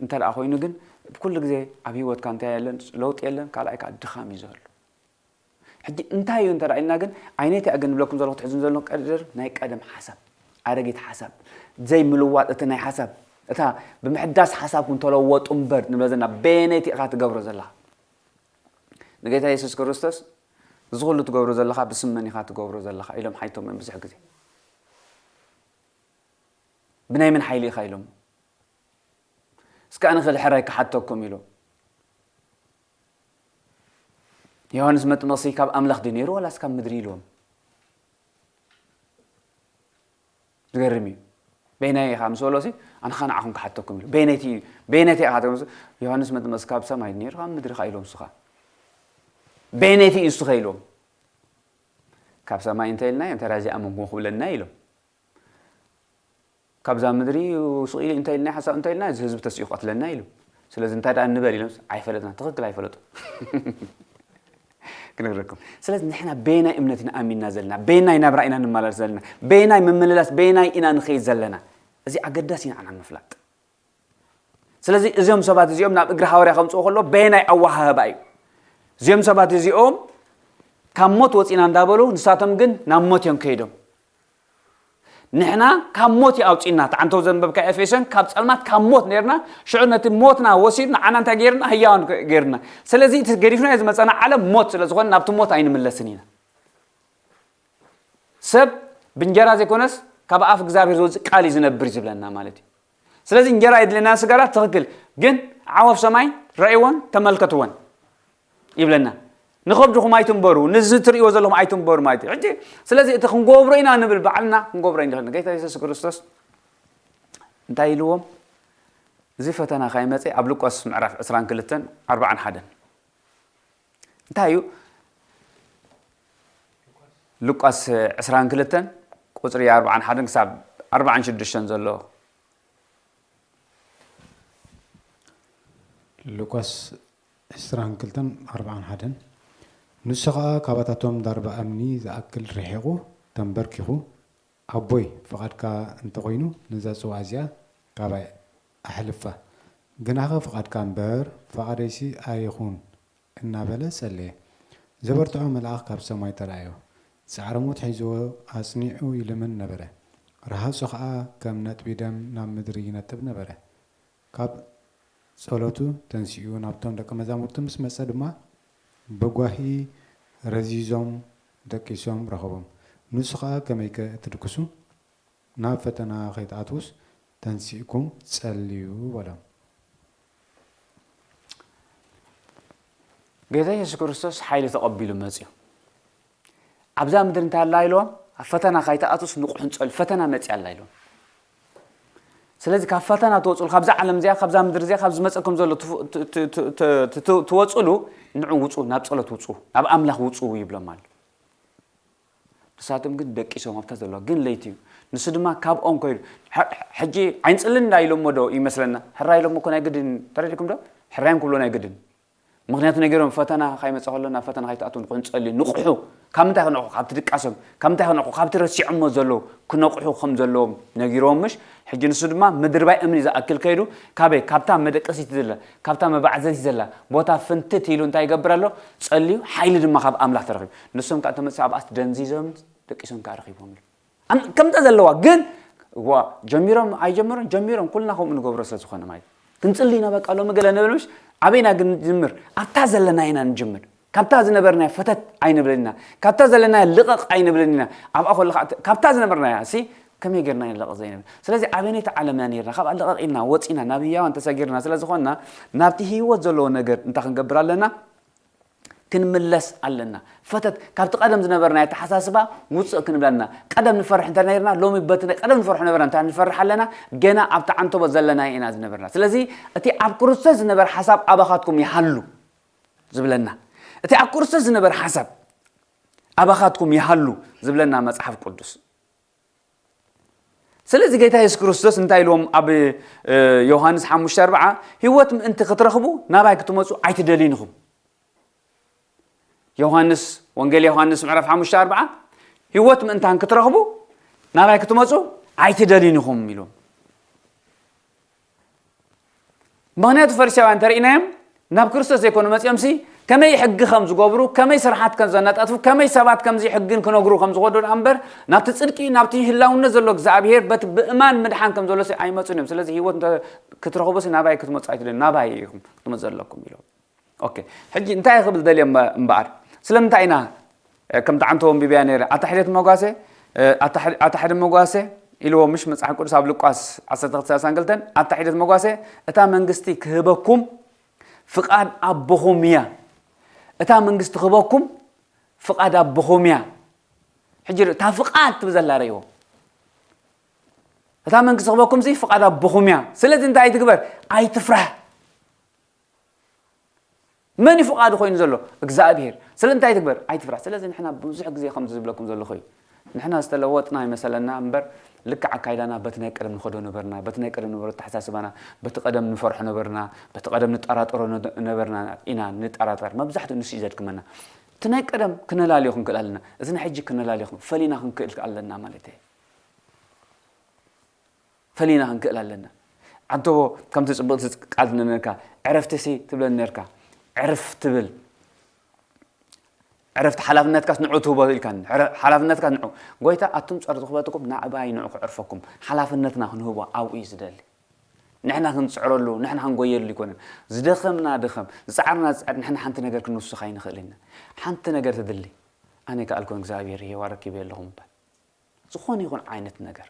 እንተ ደኣ ኮይኑ ግን ኩሉ ግዜ ኣብ ህይወትካ እንታይ የለን? ለውጢ የለን። ካልኣይ ከኣ ድኻም እዩ ዘሎ። ሕጂ እንታይ እዩ እንተ ደኣ ኢልና ግን፣ ዓይነይቲ ግን ንብለኩም ዘለኹ ትሕዝን ዘለኹ ቀደር ናይ ቀደም ሓሳብ፣ ኣረጊት ሓሳብ፣ ዘይምልዋጥ እቲ ናይ ሓሳብ፣ እታ ብምሕዳስ ሓሳብኩም ተለወጡ እምበር ንብለ ዘለና በየነይቲ ኢኻ ትገብሮ ዘለኻ? ንጌታ የሱስ ክርስቶስ እዚ ኩሉ ትገብሮ ዘለኻ ብስም መን ኢኻ ትገብሮ ዘለኻ? ኢሎም ሓይቶም እዮም ብዙሕ ግዜ። ብናይ መን ሓይሊ ኢኻ ኢሎም። እስከ ኣነ ክድሕራይ ክሓተኩም ኢሉ። ዮሃንስ መጥመቕሲ ካብ ኣምላኽ ድዩ ነይሩ ዋላስ ካብ ምድሪ ኢልዎም? ዝገርም እዩ። በይናይ ኢኻ ምስ በሎሲ ኣነ ኸኣ ንዓኹም ክሓተኩም ኢሉ። በይነይቲ እዩ። በይነይቲ ኢኻ ትብሉ። ዮሃንስ መጥመቕሲ ካብ ሰማይ ነይሩ ካብ ምድሪ ኸኣ ኢልዎም ንሱ ኸኣ። በይነይቲ እዩ ንሱ ኸ ኢልዎም። ካብ ሰማይ እንተ ኢልናዮ እንተ ራዚ ኣመንኩም ክብለና ኢሎም። ካብዛ ምድሪ ስቕ ኢሉ እንታይ ኢልና ሓሳብ እንታይ ኢልና እዚ ህዝቢ ተሲኡ ክቐትለና ኢሉ። ስለዚ እንታይ ደኣ ንበል ኢሎም ኣይፈለጥና። ትኽክል ኣይፈለጡ። ክነግረኩም። ስለዚ ንሕና በየናይ እምነት ኢና ኣሚንና ዘለና፣ በየናይ ናብራ ኢና ንመላለስ ዘለና፣ በየናይ ምምልላስ፣ በየናይ ኢና ንኸይድ ዘለና። እዚ ኣገዳሲ ንዓና ምፍላጥ። ስለዚ እዚኦም ሰባት እዚኦም ናብ እግሪ ሃዋርያ ከምጽኡ ከሎ በየናይ ኣወሃህባ እዩ። እዚኦም ሰባት እዚኦም ካብ ሞት ወጺና እንዳበሉ ንሳቶም ግን ናብ ሞት እዮም ከይዶም። ንሕና ካብ ሞት እዩ ኣውጺእና። እቲ ዓንተው ዘንበብካ ኤፌሶን ካብ ጸልማት ካብ ሞት ነርና። ሽዑ ነቲ ሞትና ወሲዱ ንዓና እንታይ ገይርና? ህያዋን ገይርና። ስለዚ እቲ ገዲፍናዮ ዝመጸና ዓለም ሞት ስለ ዝኾነ ናብቲ ሞት ኣይንምለስን ኢና። ሰብ ብእንጀራ ዘይኮነስ ካብ ኣፍ እግዚኣብሔር ዝወጽእ ቃል እዩ ዝነብር እዩ ዝብለና ማለት እዩ። ስለዚ እንጀራ የድልየና ስጋራ ትኽክል፣ ግን ዓዋፍ ሰማይ ረእይወን ተመልከትወን ይብለና። ንኸብድኹም ኣይትንበሩ፣ ንዚ ትርእይዎ ዘለኹም ኣይትንበሩ ማለት እዩ። ሕጂ ስለዚ እቲ ክንገብሮ ኢና ንብል ባዕልና ክንገብሮ ኢና ንኽእል። ጌታ የሱስ ክርስቶስ እንታይ ኢልዎም? እዚ ፈተና ካይመጸ ኣብ ሉቃስ ምዕራፍ ዕስራን ክልተን ኣርባዓን ሓደን እንታይ እዩ? ሉቃስ ዕስራን ክልተን ቁጽሪ ኣርባዓን ሓደን ክሳብ ኣርባዓን ሽዱሽተን ዘሎ። ሉቃስ ዕስራን ክልተን ኣርባዓን ሓደን ንሱ ኸኣ ካባታቶም ዳርባ እምኒ ዝኣክል ርሒቑ ተንበርኪኹ፣ ኣቦይ፣ ፍቓድካ እንተኾይኑ ነዛ ጽዋእ እዚኣ ካባይ ኣሕልፋ፣ ግናኸ ፍቓድካ እምበር ፍቓደይሲ ኣይኹን እናበለ ጸለየ። ዘበርትዖ መልኣኽ ካብ ሰማይ ተራእዮ፣ ጻዕረ ሞት ሒዝዎ ኣጽኒዑ ይልምን ነበረ። ረሃጹ ኸኣ ከም ነጥቢ ደም ናብ ምድሪ ይነጥብ ነበረ። ካብ ጸሎቱ ተንሲኡ ናብቶም ደቀ መዛሙርቱ ምስ መጸ ድማ ብጓሂ ረዚዞም ደቂሶም ረኸቦም። ንሱ ኸኣ ከመይከ እትድቅሱ ናብ ፈተና ከይትኣትዉስ ተንሲእኩም ጸልዩ በሎም። ጌታ የሱስ ክርስቶስ ሓይሊ ተቐቢሉ መጽዩ ኣብዛ ምድሪ እንታይ ኣላ ኢልዎም ኣብ ፈተና ካይትኣትስ ንቑሕን ጸሉ ፈተና መጽያ ኣላ ኢልዎም። ስለዚ ካብ ፈተና ትወፅሉ ካብዛ ዓለም እዚኣ ካብዛ ምድሪ እዚኣ ካብ ዝመፀኩም ዘሎ ትወፅሉ ንዑ ውፁ ናብ ፀሎት ውፁ ናብ ኣምላኽ ውፁ ይብሎም ኣሎ። ንሳቶም ግን ደቂሶም ኣብታ ዘለዋ ግን ለይቲ እዩ። ንሱ ድማ ካብኦም ከይዱ ሕጂ ዓይንፅልን እንዳ ኢሎሞ ዶ ይመስለና ሕራ ኢሎሞ እኮ ናይ ግድን ተረዲኩም ዶ ሕራዮም ክብሎ ናይ ግድን ምክንያቱ ነጊሮም ፈተና ካይመፀ ከሎ ናብ ፈተና ካይትኣትው ንክንፀልዩ ንቕሑ ካብ ምንታይ ክነቑሑ ካብቲ ድቃሶም ካብ ምንታይ ክነቑሑ ካብቲ ረሲዖሞ ዘለዉ ክነቑሑ ከም ዘለዎም ነጊሮም ምሽ ሕጂ ንሱ ድማ ምድርባይ እምኒ ዝኣክል ከይዱ ካበይ ካብታ መደቀሲት ዘላ ካብታ መባዕዘቲ ዘላ ቦታ ፍንትት ኢሉ እንታይ ይገብር ኣሎ ፀልዩ ሓይሊ ድማ ካብ ኣምላኽ ተረኺቡ ንሶም ከዓ ተመፅእ ኣብኣስ ደንዚዞም ደቂሶም ከዓ ረኺቦም ኢሉ ከምታ ዘለዋ ግን ዋ ጀሚሮም ኣይጀመሩን ጀሚሮም ኩልና ከምኡ ንገብሮ ስለ ዝኾነ ማለት ክንፅሊ ኢና በቃ ሎሚ ገለ ንብል ምሽ ኣበይና ግን ንጅምር ኣብታ ዘለና ኢና ንጅምር ካብታ ዝነበርናዮ ፈተት ኣይንብልን ኢና ካብታ ዘለናዮ ልቐቕ ኣይንብልን ኢና ኣብኣ ከለካ ካብታ ዝነበርናያ ሲ ከመይ ጌርና ኢና ልቐቕ ዘይንብል ስለዚ ኣበይነይቲ ዓለምና ነርና ካብኣ ልቐቕ ኢልና ወፂና ናብ ህያዋን ተሰጊርና ስለ ዝኾንና ናብቲ ህይወት ዘለዎ ነገር እንታይ ክንገብር ኣለና ክንምለስ ኣለና። ፈተት ካብቲ ቀደም ዝነበርና ኣተሓሳስባ ውፅእ ክንብለና ቀደም ንፈርሕ እንተ ነርና ሎሚ በቲ ናይ ቀደም ንፈርሖ ነበርና እንተ ንፈርሕ ኣለና ገና ኣብቲ ዓንተቦ ዘለና ኢና ዝነበርና። ስለዚ እቲ ኣብ ክርስቶስ ዝነበረ ሓሳብ ኣባኻትኩም ይሃሉ ዝብለና እቲ ኣብ ክርስቶስ ዝነበረ ሓሳብ ኣባኻትኩም ይሃሉ ዝብለና መፅሓፍ ቅዱስ። ስለዚ ጌታ የሱስ ክርስቶስ እንታይ ኢልዎም ኣብ ዮሃንስ ሓሙሽተ ኣርብዓ ህይወት ምእንቲ ክትረኽቡ ናባይ ክትመፁ ኣይትደልዩን ኢኹም። ዮሃንስ ወንጌል ዮሃንስ ምዕራፍ ሓሙሽተ ኣርብዓ ህይወት ምእንታን ክትረኽቡ ናባይ ክትመፁ ኣይትደልዩን ኢኹም ኢልዎም። ምኽንያቱ ፈሪሳውያን እንተርኢናዮም ናብ ክርስቶስ ዘይኮኑ መፂኦም ሲ ከመይ ሕጊ ከም ዝገብሩ ከመይ ስርሓት ከም ዘነጣጥፉ ከመይ ሰባት ከምዚ ሕግን ክነግሩ ከም ዝኸዱ ደኣ እምበር ናብቲ ፅድቂ ናብቲ ህላውነት ዘሎ እግዚኣብሄር በቲ ብእማን ምድሓን ከም ዘሎ ሲ ኣይመፁን እዮም ስለዚ ህይወት እንተ ክትረኽቡ ሲ ናባይ ክትመፁ ኣይትደልዩ ናባይ ኢኹም ክትመፁ ዘለኩም ኢሎም ኦኬ ሕጂ እንታይ ክብል ደልየ እምበኣር ስለምንታይ ኢና ከምቲ ዓንቶ ወንቢብያ ነይረ ኣታ ሕደት መጓሰ ኣታ ሕደት መጓሰ ኢልዎ ምሽ መጽሓፍ ቅዱስ ኣብ ሉቃስ ዓሰርተ ክልተ ሰላሳ ክልተ ኣታ ሕደት መጓሰ እታ መንግስቲ ክህበኩም ፍቓድ ኣቦኹም እያ እታ መንግስቲ ክህበኩም ፍቓድ ኣቦኹም እያ ሕጂ እታ ፍቓድ ትብል ዘላ ርእዎ እታ መንግስቲ ክህበኩም ሲ ፍቓድ ኣቦኹም እያ ስለዚ እንታይ ኣይትግበር ኣይትፍራህ መን እዩ ፍቓዱ ኮይኑ ዘሎ እግዚኣብሄር ስለ እንታይ ትግበር ኣይትፍራሕ ስለዚ ንሕና ብዙሕ ግዜ ከምዚ ዝብለኩም ዘለኹ እዩ ንሕና ዝተለወጥና ይመሰለና እምበር ልክዕ ኣካይዳና በቲ ናይ ቀደም ንኸዶ ነበርና በቲ ናይ ቀደም ንበሮ ተሓሳስባና በቲ ቀደም ንፈርሖ ነበርና በቲ ቀደም ንጠራጠሮ ነበርና ኢና ንጠራጠር መብዛሕትኡ ንሱ እዩ ዘድክመና እቲ ናይ ቀደም ክነላልዮ ክንክእል ኣለና እዚ ናይ ሕጂ ክነላልዮ ፈሊና ክንክእል ኣለና ማለት እዩ ፈሊና ክንክእል ኣለና። ኣንተዎ ከምቲ ጽብቕቲ ቃል ትነነካ ዕረፍትሲ ትብለኒ ነርካ ዕርፍ ትብል ዕረፍቲ ሓላፍነትካስ ንዑ ትህቦ ኢልካኒ ሓላፍነትካስ ንዑ ጎይታ ኣቱም ጸር ዝኽበትኩም ናዕባይ ንዑ ክዕርፈኩም ሓላፍነትና ክንህቦ ኣብኡ እዩ ዝደሊ ንሕና ክንጽዕረሉ ንሕና ክንጎየሉ ይኮነን ዝደኸምና ድኸም ዝጻዕርና ዝጻዕር ንሕና ሓንቲ ነገር ክንውስኽ ኣይንኽእል ኢና ሓንቲ ነገር ትድሊ ኣነ ከኣልኩን እግዚኣብሔር ይሄዋ ረኪበ ኣለኹም እምበር ዝኾነ ይኹን ዓይነት ነገር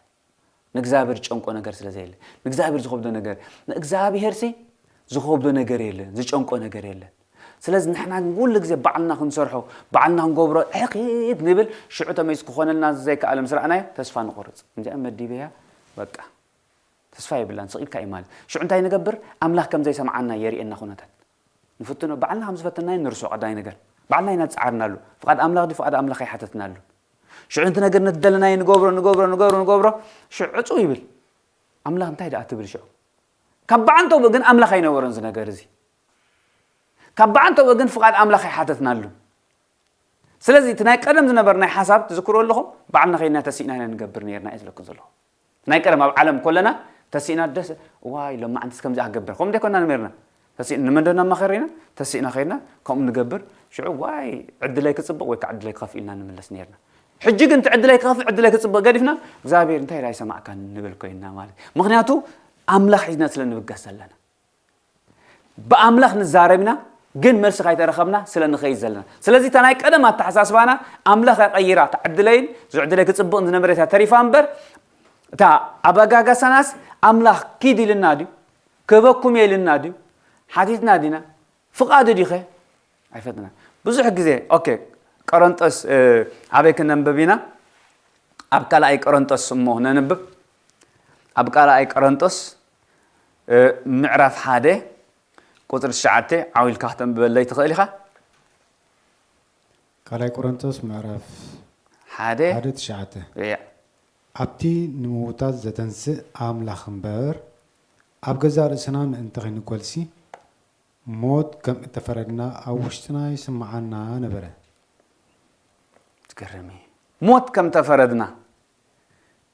ንእግዚኣብሔር ዝጨንቆ ነገር ስለ ዘየለ ንእግዚኣብሔር ዝኸብዶ ነገር ንእግዚኣብሔር ሲ ዝኸብዶ ነገር የለን ዝጨንቆ ነገር የለን ስለዚ ንሕና ግን ኩሉ ግዜ ባዕልና ክንሰርሖ፣ ባዕልና ክንገብሮ ሕኺት ንብል፣ ሽዑ ተመይስ ክኾነልና ዘይከኣለ ምስ ረኣናዮ ተስፋ ንቆርጽ። እንዲኣ መዲበያ፣ በቃ፣ ተስፋ የብላን፣ ስቕ ኢልካ እዩ ማለት። ሽዑ እንታይ ንገብር? ኣምላኽ ከም ዘይሰምዓና የርእየና ኩነታት። ንፍትኖ፣ ባዕልና ከም ዝፈተናዮ ንርስዖ ቀዳማይ ነገር። ባዕልና ኢና ዝጸዓርናሉ። ፍቓድ ኣምላኽ ድዩ ፍቓድ ኣምላኽ ኣይሓተትናሉን። ሽዑ እቲ ነገር ነቲ ደለናዮ ንገብሮ፣ ንገብሮ፣ ንገብሮ፣ ንገብሮ፣ ሽዑ ዕጹው ይብል። ኣምላኽ እንታይ ደኣ ትብል ሽዑ? ካብ ብዓንተቦ ግን ኣምላኽ ኣይነበሮን እዚ ነገር እዚ። ካብ ብዓንተቦ ግን ፍቓድ ኣምላኽ ኣይሓተትናሉን። ስለዚ እቲ ናይ ቀደም ዝነበር ናይ ሓሳብ ትዝክሩ ኣለኹም፣ ባዕልና ከይድና ተሲእና ኢና ንገብር ነርና እየ ዝብለኩም ዘለኹ። ናይ ቀደም ኣብ ዓለም ኮለና ተሲእና ደስ፣ ዋይ፣ ሎማዓንትስ ከምዚ ክገብር፣ ከምኡ ደይኮና ንሜርና። ተሲእና ንመን ዶ እናማኸር ኢና? ተሲእና ከይድና ከምኡ ንገብር። ሽዑ ዋይ፣ ዕድለይ ክጽብቕ ወይ ከዓ ዕድለይ ክኸፍእ ኢልና ንምለስ ነርና። ሕጂ ግን እቲ ዕድለይ ክኸፍእ፣ ዕድለይ ክጽብቕ ገዲፍና፣ እግዚኣብሔር እንታይ ደኣ ኣይሰማዕካን ንብል ኮይንና ማለት እዩ። ምኽንያቱ ኣምላኽ ሒዝና ስለ ንብገስ ዘለና። ብኣምላኽ ንዛረብ ኢና፣ ግን መልሲ ካይተረኸብና ስለ ንኸይድ ዘለና። ስለዚ እታ ናይ ቀደም ኣተሓሳስባና ኣምላኽ ኣቐይራ፣ እታ ዕድለይን ዝዕድለይ ክጽብቕን ዝነበረ እታ ተሪፋ እምበር፣ እታ ኣበጋጋሳናስ ኣምላኽ ኪድ ኢልና ድዩ? ክህበኩም እየ ኢልና ድዩ? ሓቲትና ዲና? ፍቓዱ ድዩኸ? ኣይፈጥና። ብዙሕ ግዜ፣ ኦኬ፣ ቆሮንጦስ፣ እ፣ ኣበይ ክነንብብ ኢና? ኣብ ካልኣይ ቆሮንጦስ እሞ ነንብብ። ኣብ ካልኣይ ቆሮንጦስ፣ እ፣ ምዕራፍ ሓደ ቁጽሪ ትሽዓተ ዓው ኢልካ ክተንብበለይ ትኽእል ኢኻ? ካልኣይ ቆሮንቶስ ምዕራፍ ሓደ ሓደ ትሽዓተ። እያ። ኣብቲ ንምዉታት ዘተንስእ ኣምላኽ እምበር፣ ኣብ ገዛእ ርእስና ምእንቲ ኸይንኮልሲ፣ ሞት ከም እተፈረድና ኣብ ውሽጥና ይስምዓና ነበረ። ትገርም እዩ። ሞት ከም ተፈረድና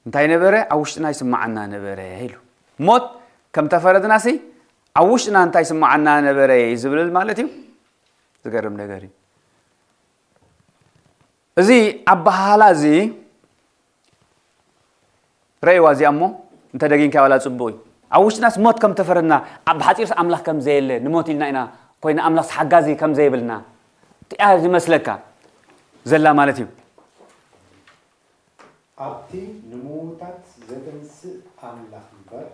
እንታይ ነበረ? ኣብ ውሽጥና ይስምዓና ነበረ ኢሉ። ሞት ከም ተፈረድናሲ ኣብ ውሽጥና እንታይ ይስምዓና ነበረ እዩ ዝብል ማለት እዩ። ዝገርም ነገር እዩ። እዚ ኣበሃህላ እዚ ረእይዋ እዚኣ እሞ እንተ ደጊምካያ ዋላ ጽቡቕ እዩ። ኣብ ውሽጥናስ ሞት ከም ተፈረድና፣ ኣብ ሓጺርስ ኣምላኽ ከም ዘየለ፣ ንሞት ኢልና ኢና ኮይና ኣምላኽስ ሓጋዚ ከም ዘይብልና እቲኣ ዝመስለካ ዘላ ማለት እዩ። ኣብቲ ንምዉታት ዘተንስእ ኣምላኽ እምበር፣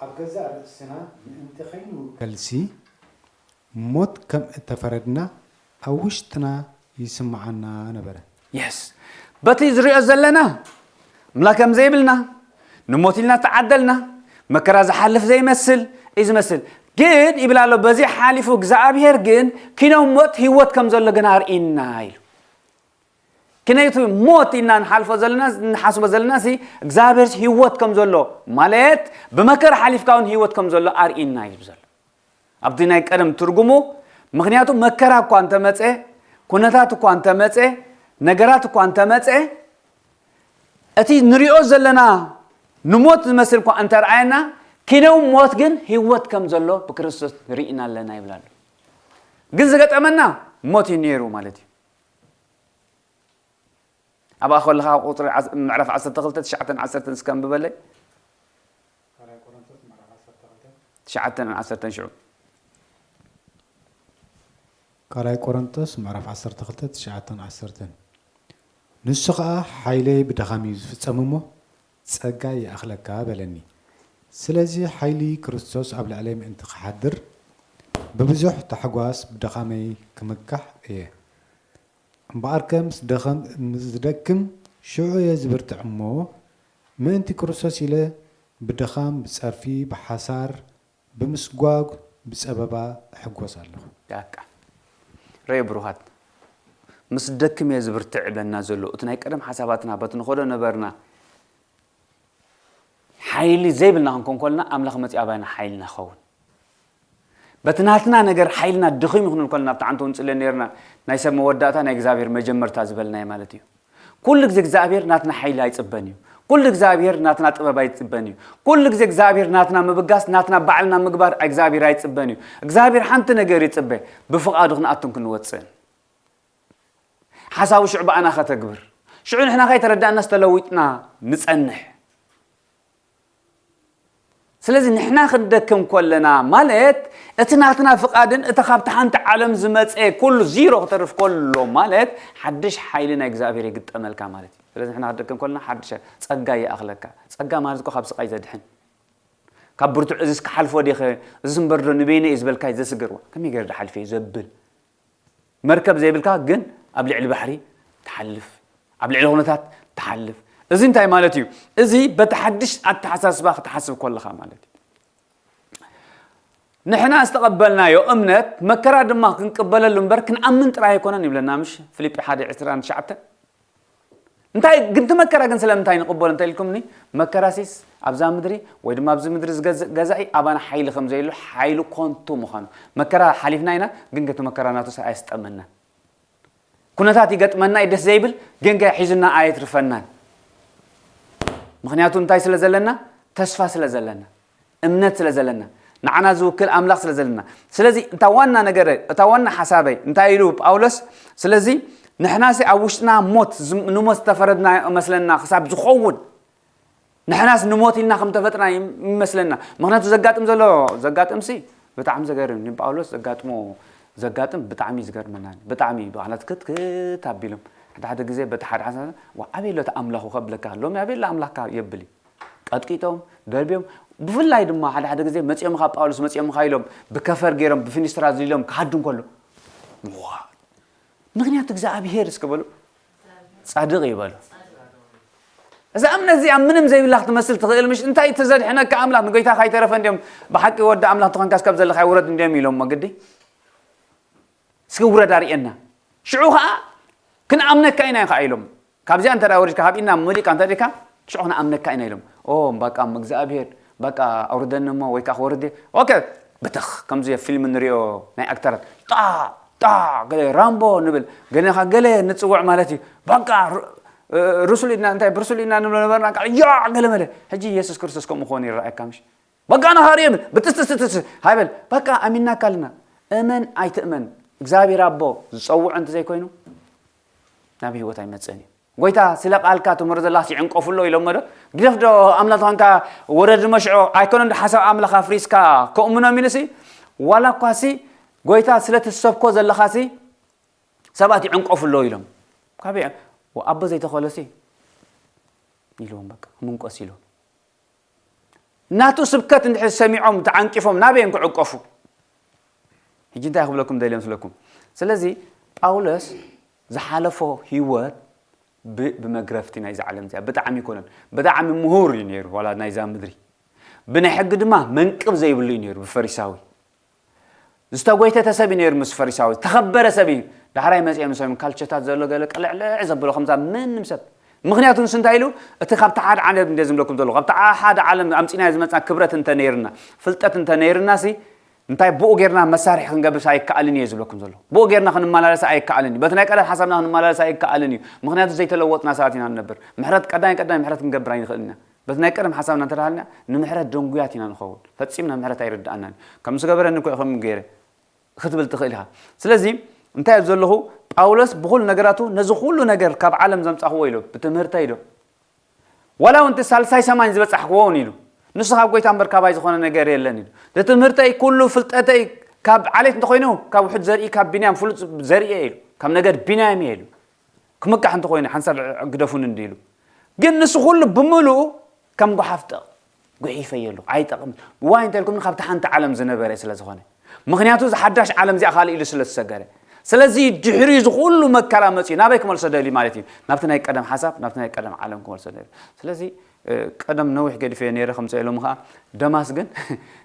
ኣብ ገዛእ ርእስና ምእንቲ ኸይንውከልሲ፣ ሞት ከም እተፈረድና ኣብ ውሽጥና ይስምዓና ነበረ። የስ፣ በቲ ዝሪኦ ዘለና ኣምላኽ ከም ዘይብልና፣ ንሞት ኢልና ተዓደልና፣ መከራ ዝሓልፍ ዘይመስል እዩ ዝመስል። ግን ይብል ኣሎ፣ በዚ ሓሊፉ እግዚኣብሔር ግን ኪኖ ሞት ህይወት ከም ዘሎ ግን ኣርእና ኢሉ። ክንደይቲ ሞት ኢና ንሓልፎ ዘለና፣ ንሓስቦ ዘለና ሲ እግዚኣብሔር ህይወት ከም ዘሎ ማለት ብመከራ ሓሊፍካ እውን ህይወት ከም ዘሎ ኣርእና እዩ ዘሎ። ኣብቲ ናይ ቀደም ትርጉሙ፣ ምኽንያቱ መከራ እኳ እንተመጸ፣ ኩነታት እኳ እንተመጸ፣ ነገራት እኳ እንተመጸ፣ እቲ ንሪኦ ዘለና ንሞት ዝመስል እኳ እንተረኣየና፣ ኪነው ሞት ግን ህይወት ከም ዘሎ ብክርስቶስ ርኢና ኣለና ይብል ኣሎ። ግን ዝገጠመና ሞት እዩ ነይሩ ማለት እዩ። ኣብኣ ከለኻ ቁጽሪ ዓስ-፣ ምዕራፍ ዓሰርተ ክልተ ትሽዓተን ዓሰርተን እስከ ኣንብበለይ። ትሽዓተን ዓሰርተን ሽዑ። ካልኣይ ቆሮንቶስ ምዕራፍ ዓሰርተ ክልተ ትሽዓተን ዓሰርተን። ንሱ ኸኣ ሓይለይ ብድኻም እዩ ዝፍጸም እሞ ጸጋ ይኣኽለካ በለኒ። ስለዚ ሓይሊ ክርስቶስ ኣብ ልዕለይ ምእንቲ ክሓድር ብብዙሕ ታሕጓስ ብድኻመይ ክምካሕ እየ። እምበኣርከ ምስ ደኸም-፣ ምስ ዝደክም ሽዑ እየ ዝብርትዕ እሞ፣ ምእንቲ ክርስቶስ ኢለ ብድኻም፣ ብጸርፊ፣ ብሓሳር፣ ብምስጓግ፣ ብጸበባ እሕጎስ ኣለኹ። በቃ። ርኤ ብሩኻት፣ ምስ ደክም እየ ዝብርትዕ ይብለና ዘሎ። እቲ ናይ ቀደም ሓሳባትና በቲ ንኸዶ ነበርና ሓይሊ ዘይብልና ክንኮን ከልና ኣምላኽ መጺኡ ኣባይና ሓይልና ክኸውን። በቲ ናትና ነገር ሓይልና ድኽም እዩ ክንብል ከለና ኣብቲ ዓንቶ ንጽለ ነርና ናይ ሰብ መወዳእታ ናይ እግዚኣብሔር መጀመርታ ዝበልናዮ ማለት እዩ። ኩሉ ግዜ እግዚኣብሔር ናትና ሓይሊ ኣይጽበን እዩ። ኩሉ እግዚኣብሔር ናትና ጥበብ ኣይጽበን እዩ። ኩሉ ግዜ እግዚኣብሔር ናትና ምብጋስ ናትና ባዕልና ምግባር እግዚኣብሔር ኣይጽበን እዩ። እግዚኣብሔር ሓንቲ ነገር ይጽበ፣ ብፍቓዱ ክንኣቱን ክንወጽእን። ሓሳቡ ሽዑ ብኣና ከተግብር። ሽዑ ንሕና ከይተረዳእናስ ተለዊጥና ንጸንሕ። ስለዚ ንሕና ክንደክም ከለና ማለት እቲ ናትና ፍቓድን እቲ ካብቲ ሓንቲ ዓለም ዝመጸ ኩሉ ዚሮ ክተርፍ ከሎ ማለት ሓድሽ ሓይሊ ናይ እግዚኣብሔር ይግጠመልካ ማለት እዩ። ስለዚ ንሕና ክንደክም ከለና ሓድሽ ጸጋ ይኣኽለካ። ጸጋ ማለት እኮ ካብ ስቓይ ዘድሕን። ኣብ ብርቱዕ እዚስ ክሓልፎ ዲኸ? እዚስ እምበር ዶ ንበይነ እዩ ዝበልካይ ዘስግር? ዋ፣ ከመይ ገይረ ድሓልፍ እየ ዘብል። መርከብ ዘይብልካ ግን ኣብ ልዕሊ ባሕሪ ትሓልፍ፣ ኣብ ልዕሊ ኩነታት ትሓልፍ። እዚ እንታይ ማለት እዩ? እዚ በቲ ሓድሽ ኣተሓሳስባ ክትሓስብ ከለኻ ማለት እዩ። ንሕና ዝተቐበልናዮ እምነት መከራ ድማ ክንቅበለሉ እምበር ክንኣምን ጥራይ ኣይኮነን ይብለና፣ ምሽ? ፊልጲ ሓደ ዕስራን ትሽዓተን። እንታይ ግን እቲ መከራ ግን ስለምንታይ ንቕበሎ እንታይ ኢልኩምኒ? መከራሲስ ኣብዛ ምድሪ ወይ ድማ ኣብዚ ምድሪ ዝገዝእ ገዛኢ ኣባና ሓይሊ ከም ዘየሎ፣ ሓይሉ ኮንቱ ምዃኑ። መከራ ሓሊፍና ኢና፣ ግን እቲ መከራ ናቱስ ኣየስጠመናን። ኩነታት ይገጥመና እዩ ደስ ዘይብል፣ ግን ከ ሒዝና ኣየትርፈናን። ምኽንያቱ እንታይ ስለ ዘለና? ተስፋ ስለ ዘለና፣ እምነት ስለ ዘለና፣ ንዓና ዝውክል ኣምላኽ ስለ ዘለና። ስለዚ እታ ዋና ነገር፣ እታ ዋና ሓሳበይ እንታይ ኢሉ ጳውሎስ? ስለዚ ንሕናሲ ኣብ ውሽጥና ሞት ዝም-፣ ንሞት ዝተፈረድና መስለና ክሳብ ዝኸውን፣ ንሕናስ ንሞት ኢልና ከም ተፈጥና ይም-፣ ይመስለና። ምኽንያቱ ዘጋጥም ዘሎ፣ ዘጋጥምሲ ብጣዕሚ ዘገርም፣ ንጳውሎስ ዘጋጥሞ፣ ዘጋጥም ብጣዕሚ እዩ ዝገርመና። ብጣዕሚ በዓላት ክትክት ኣቢሎም። ሓደ ሓደ ግዜ በቲ ሓደ ሓሳብ፣ "ዋ፣ ኣበይ ኣሎ እቲ ኣምላኹ?" ከብለካ፣ "ሎሚ ኣበይ ኣሎ ኣምላኽካ?" የብል እዩ። ቀጥቂጦም፣ ደርብዮም፣ ብፍላይ ድማ ሓደ ሓደ ግዜ መጺኦም ካብ ጳውሎስ መጺኦም ኢሎም ብከፈር ገይሮም ብፊኒስትራ ዝሊሎም ክሃዱ እንከሎ፣ "ዋ፣ ምኽንያቱ እግዚኣብሄር" እስከ በሉ፣ "ጻድቕ" እዩ በሉ። እዛ እምነት እዚኣ ምንም ዘይብላ ክትመስል ትኽእል፣ ምሽ? እንታይ ተዘድሕነካ ኣምላኽ ንጎይታ ካይተረፈ እንዲዮም ብሓቂ ወዲ ኣምላኽ ተኾንካ እስካብ ዘለኻ ውረድ እንዲዮም ኢሎም ግዲ። እስኪ ውረድ ኣርእየና። ሽዑ ኸዓ ክንኣምነካ ኢና ኢኻ ኢሎም። ካብዚኣ እንተ ደኣ ወሪድካ፣ ካብ ኢና መሊእካ እንተ ደካ፣ ሽዑ ክንኣምነካ ኢና ኢሎም። ኦ፣ በቃ፣ እም እግዚኣብሄር፣ በቃ፣ ኣውርደኒ እሞ፣ ወይ ከዓ ክወርድ እየ። ኦኬ፣ ብትኽ፣ ከምዚ ኣብ ፊልም ንሪኦ ናይ ኣክተራት። ጣ፣ ጣ፣ ገለ ራምቦ ንብል። ገለ ኻ-፣ ገለ ንጽውዕ ማለት እዩ። በቃ፣ ር-፣ እ፣ ርሱል ኢድና፣ እንታይ፣ ብርሱል ኢድና ንብሎ ነበርና፣ ከዓ፣ ያ፣ ገለ መለ። ሕጂ የሱስ ክርስቶስ ከምኡ ክኾን ይረኣየካ፣ ምሽ? በቃ፣ ንኻርየም፣ ብጥስጥስጥስ፣ ሃይበል። በቃ፣ ኣሚንናካ ኣለና። እመን ኣይትእመን፣ እግዚኣብሔር ኣቦ ዝጸውዖ እንተ ዘይኮይኑ፣ ናብ ህይወት ኣይመጽእን እዩ። ጎይታ ስለ ቃልካ ትምህሮ ዘለኻሲ ይዕንቀፉ ኣሎ ኢሎሞ ዶ? ግደፍ ዶ ኣምላኽ ተኾንካ ወረድ እሞ ሽዑ ኣይኮነን ዶ ሓሳብ ኣምላኽ ኣፍሪስካ ከእምኖም ኢሉሲ? ዋላ እኳሲ ጎይታ ስለ ትሰብኮ ዘለኻሲ ሰባት ይዕንቀፉ ኣሎ ኢሎም። ካበይ ኣቦ ዘይተኸለሲ ኢልዎም በቃ ምንቆስ ኢሎም። ናቱ ስብከት እንድሕር ሰሚዖም ተዓንቂፎም ናበይ እዮም ክዕቀፉ? ሕጂ እንታይ ክብለኩም ደልየ መስለኩም? ስለዚ ጳውሎስ ዝሓለፎ ህይወት ብ-፣ ብመግረፍቲ ናይዛ ዓለም እዚኣ ብጣዕሚ ኣይኮነን። ብጣዕሚ ምሁር እዩ ነይሩ፣ ዋላ ናይዛ ምድሪ። ብናይ ሕጊ ድማ መንቅብ ዘይብሉ እዩ ነይሩ፣ ብፈሪሳዊ። ዝተጎይተተ ሰብ እዩ ነይሩ ምስ ፈሪሳዊ፣ ዝተኸበረ ሰብ እዩ። ዳሕራይ መጺኦም ሰም ካልቸታት ዘሎ ገለ ቅልዕልዕ ዘብሎ ከምዛ ምንም ሰብ። ምኽንያቱ ንሱ እንታይ ኢሉ? እቲ ካብቲ ሓደ ዓለም እንደ ዝብለኩም ዘለኹ፣ ካብቲ ሓደ ዓለም ኣምጺናዮ ዝመጽና ክብረት እንተ ነይርና፣ ፍልጠት እንተ ነይርና ሲ፣ እንታይ ብኡ ጌርና መሳርሒ ክንገብርስ ኣይከኣልን እየ ዝብለኩም ዘለኹ። ብኡ ጌርና ክንመላለስ ኣይከኣልን እዩ። በቲ ናይ ቀደም ሓሳብና ክንመላለስ ኣይከኣልን እዩ። ምኽንያቱ ዘይተለወጥና ሰባት ኢና ንነብር። ምሕረት ቀዳማይ ቀዳማይ ምሕረት ክንገብር ኣይንኽእልን ኢና። በቲ ናይ ቀደም ሓሳብና እንተ ደኣ ሃልና፣ ንምሕረት ደንጉያት ኢና ንኸውን። ፈጺምና ምሕረት ኣይርድኣናን እዩ። ከም ዝገበረኒ እኮ እዩ ከምኡ ገይረ ክትብል ትኽእል ኢኻ። ስለዚ እንታይ እዩ ዘለኹ? ጳውሎስ ብኹሉ ነገራቱ ነዚ ኩሉ ነገር ካብ ዓለም ዘምጻኽዎ ኢሉ፣ ብትምህርተይ ዶ? ዋላ እውን እቲ ሳልሳይ ሰማይ ዝበጻሕክዎ እውን ኢሉ። ንሱ ካብ ጎይታ እምበር ካባይ ዝኾነ ነገር የለን ኢሉ። እቲ ትምህርተይ ኩሉ ፍልጠተይ ካብ ዓሌት እንተኾይኑ፣ ካብ ውሑድ ዘርኢ፣ ካብ ቢንያም ፍሉጥ ዘርኢ እየ ኢሉ። ካብ ነገድ ቢንያም እየ ኢሉ። ክምቃሕ እንተኾይኑ ሓንሳብ ግደፉኒ እንዲ ኢሉ። ግን ንሱ ኩሉ ብምሉኡ ከም ጓሓፍ ጠቕ-፣ ጉሒፈዮ ኣለኹ። ኣይጠቕምን። ዋይ እንተ ኢልኩም ካብቲ ሓንቲ ዓለም ዝነበረ ስለ ዝኾነ። ምኽንያቱ እዚ ሓዳሽ ዓለም እዚኣ ካልእ ኢሉ ስለ ዝሰገረ። ስለዚ ድሕሪ እዚ ኩሉ መከራ መጺኡ ናበይ ክመልሶ ደልዩ ማለት እዩ? ናብቲ ናይ ቀደም ሓሳብ፣ ናብቲ ናይ ቀደም ዓለም ክመልሶ ደልዩ። ስለዚ፣ እ፣ ቀደም ነዊሕ ገዲፈዮ ነይረ ከምጽኦ ኢሎም ኸኣ ደማስ ግን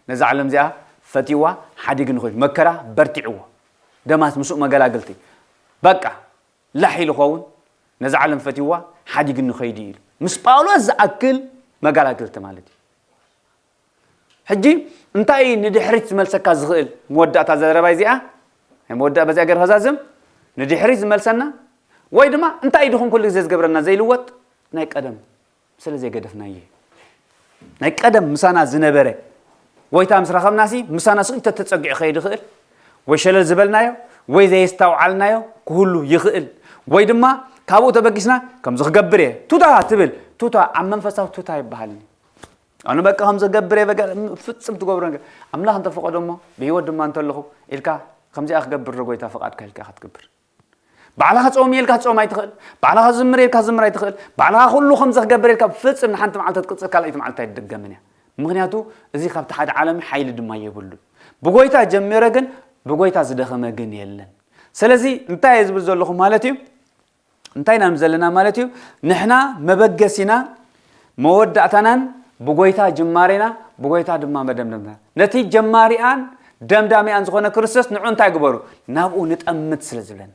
ነዛ ዓለም እዚኣ ፈትይዋ ሓዲግ ንኽእል መከራ በርቲዕዎ። ደማስ ምስኡ መገላግልቲ። በቃ ላሕ ኢሉ ኸውን ነዛ ዓለም ፈትይዋ ሓዲግ ንኸይድ ኢሉ። ምስ ጳውሎስ ዝኣክል መገላግልቲ ማለት እዩ። ሕጂ እንታይ እዩ ንድሕሪት ዝመልሰካ ዝኽእል? መወዳእታ ዘረባይ እዚኣ፣ ናይ መወዳእ በዚኣ ገይረ ከዛዝም፣ ንድሕሪት ዝመልሰና ወይ ድማ እንታይ እዩ ድኹም ኩሉ ግዜ ዝገብረና ዘይልወጥ ናይ ቀደም ስለ ዘይገደፍናዮ እዩ። ናይ ቀደም ምሳና ዝነበረ ጎይታ ምስ ረኸብናሲ ምሳና ስቕ ኢሉ ተጸጊዑ ክኸይድ ይኽእል ወይ ሸለል ዝበልናዮ ወይ ዘየስተውዓልናዮ ክህሉ ይኽእል ወይ ድማ ካብኡ ተበጊስና ከምዚ ክገብር እየ ቱታ ትብል። ቱታ ኣብ መንፈሳዊ ቱታ ይበሃል። ኣነ በቃ ከም ዘገብር እየ በቃ ፍጽም ትገብሮ ነገር ኣምላኽ እንተፈቐዶ እሞ ብህይወት ድማ እንተለኹ ኢልካ ከምዚኣ ክገብር ዶ ጎይታ ፈቓድካ ኢልካ ኢኻ ትገብር። ባዕልኻ ጾም እየ ኢልካ ክትጾም ኣይትኽእል። ባዕልኻ ዝምር እየ ኢልካ ክትዝምር ኣይትኽእል። ባዕልኻ ኩሉ ከምዚ ክገብር ኢልካ ብፍጽም ንሓንቲ መዓልቲ ትቅጽል ካልኣይቲ መዓልቲ ኣይትድገምን እያ። ምኽንያቱ እዚ ካብቲ ሓደ ዓለም ሓይሊ ድማ የብሉን። ብጎይታ ጀሚረ ግን ብጎይታ ዝደኸመ ግን የለን። ስለዚ እንታይ እየ ዝብል ዘለኹ ማለት እዩ? እንታይ ኢና ንብል ዘለና ማለት እዩ? ንሕና መበገሲና መወዳእታናን ብጎይታ ጅማሬና ብጎይታ ድማ መደምደምታ። ነቲ ጀማሪኣን ደምዳሚኣን ዝኾነ ክርስቶስ ንዑ እንታይ ግበሩ? ናብኡ ንጠምት ስለ ዝብለና።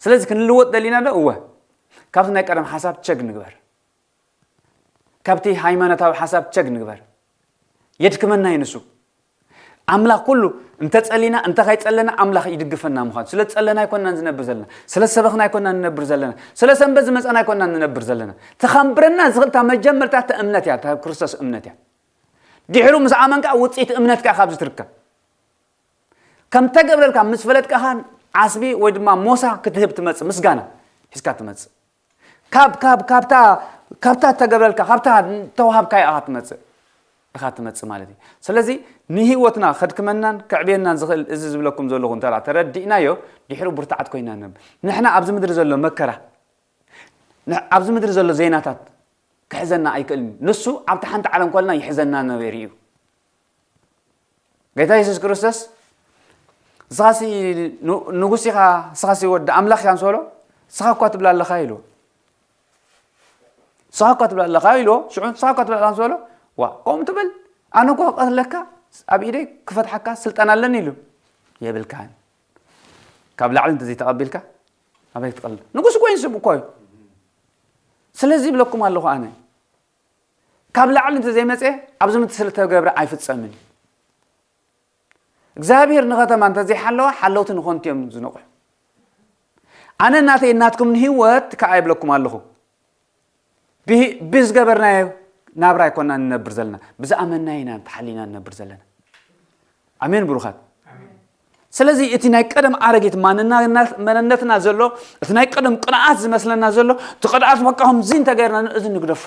ስለዚ ክንልወጥ ደሊና ዶ? እወ። ካብቲ ናይ ቀደም ሓሳብ ቸግ ንግበር። ካብቲ ሃይማኖታዊ ሓሳብ ቸግ ንግበር። የድክመና እዩ ንሱ። ኣምላኽ ኩሉ እንተጸሊና እንተኸይጸለና ኣምላኽ ይድግፈና ምዃኑ። ስለ ዝጸለና ኣይኮንናን ዝነብር ዘለና። ስለ ዝሰበኽና ኣይኮንናን ንነብር ዘለና። ስለ ሰንበት ዝመጸና ኣይኮንናን ንነብር ዘለና። ተኸንብረና ዝኽእል እታ መጀመርታ እታ እምነት እያ፣ እታ ክርስቶስ እምነት እያ። ድሕሩ ምስ ኣመንካ ውጽኢት እምነትካ ካብዚ ትርከብ። ከም ተገብረልካ ምስ ፈለጥካ ዓስቢ ወይ ድማ ሞሳ ክትህብ ትመጽእ፣ ምስጋና ሒዝካ ትመጽእ። ካብ ካብ ካብታ ካብታ ተገብረልካ ካብታ ተዋሃብካዮ ኢኻ ትመጽእ ኢኻ ትመጽእ ማለት እዩ። ስለዚ ንህይወትና ከድክመናን ከዕብየናን ዝኽእል እዚ ዝብለኩም ዘለኹ እንተ ተረዲእናዮ ድሕሪ ብርታዓት ኮይና ነብ ንሕና ኣብዚ ምድሪ ዘሎ መከራ ን- ኣብዚ ምድሪ ዘሎ ዜናታት ክሕዘና ኣይክእልን። ንሱ ኣብቲ ሓንቲ ዓለም ኮልና ይሕዘና ነበር እዩ። ጌታ የሱስ ክርስቶስ ንስኻሲ ን- ንጉስ ኢኻ፣ ንስኻሲ ወዲ ኣምላኽ ኢኻ ምስ በሎ፣ ንስኻ እኳ ትብላ ኣለኻ ኢሉ። ንስኻ እኳ ትብላ ኣለኻ ኢሉ። ሽዑ ንስኻ እኳ ትብላ ኣለኻ ምስ በሎ፣ ዋ ከምኡ ትብል፣ ኣነ እኳ ክቐትለካ ኣብ ኢደይ ክፈትሓካ ስልጣን ኣለኒ ኢሉ። የብልካን። ካብ ላዕሊ እንተዘይተቐቢልካ ኣበይ ክትቐልድ? ንጉስ እኮ እዩ፣ ስብ እኮ እዩ። ስለዚ ይብለኩም ኣለኹ ኣነ ካብ ላዕሊ እንተዘይመፀ ኣብዚ ምድሪ ስለተገብረ ኣይፍፀምን። እግዚኣብሔር ንኸተማ እንተዘይሓለዋ ሓለውቲ ንኾንቲ እዮም ዝነቑሑ። ኣነ ናተይ ናትኩም ንህይወት ከዓ ይብለኩም ኣለኹ። ብህ- ብዝገበርናዮ ናብራ ኣይኮና ንነብር ዘለና፣ ብዝኣመናዮ ኢና ተሓሊና ንነብር ዘለና። ኣሜን ብሩኻት። ስለዚ እቲ ናይ ቀደም ኣረጊት ማንና- መንነትና ዘሎ እቲ ናይ ቀደም ቅንኣት ዝመስለና ዘሎ እቲ ቅንኣት በቃ ከምዚ እንተገይርና እዚ ንግደፎ።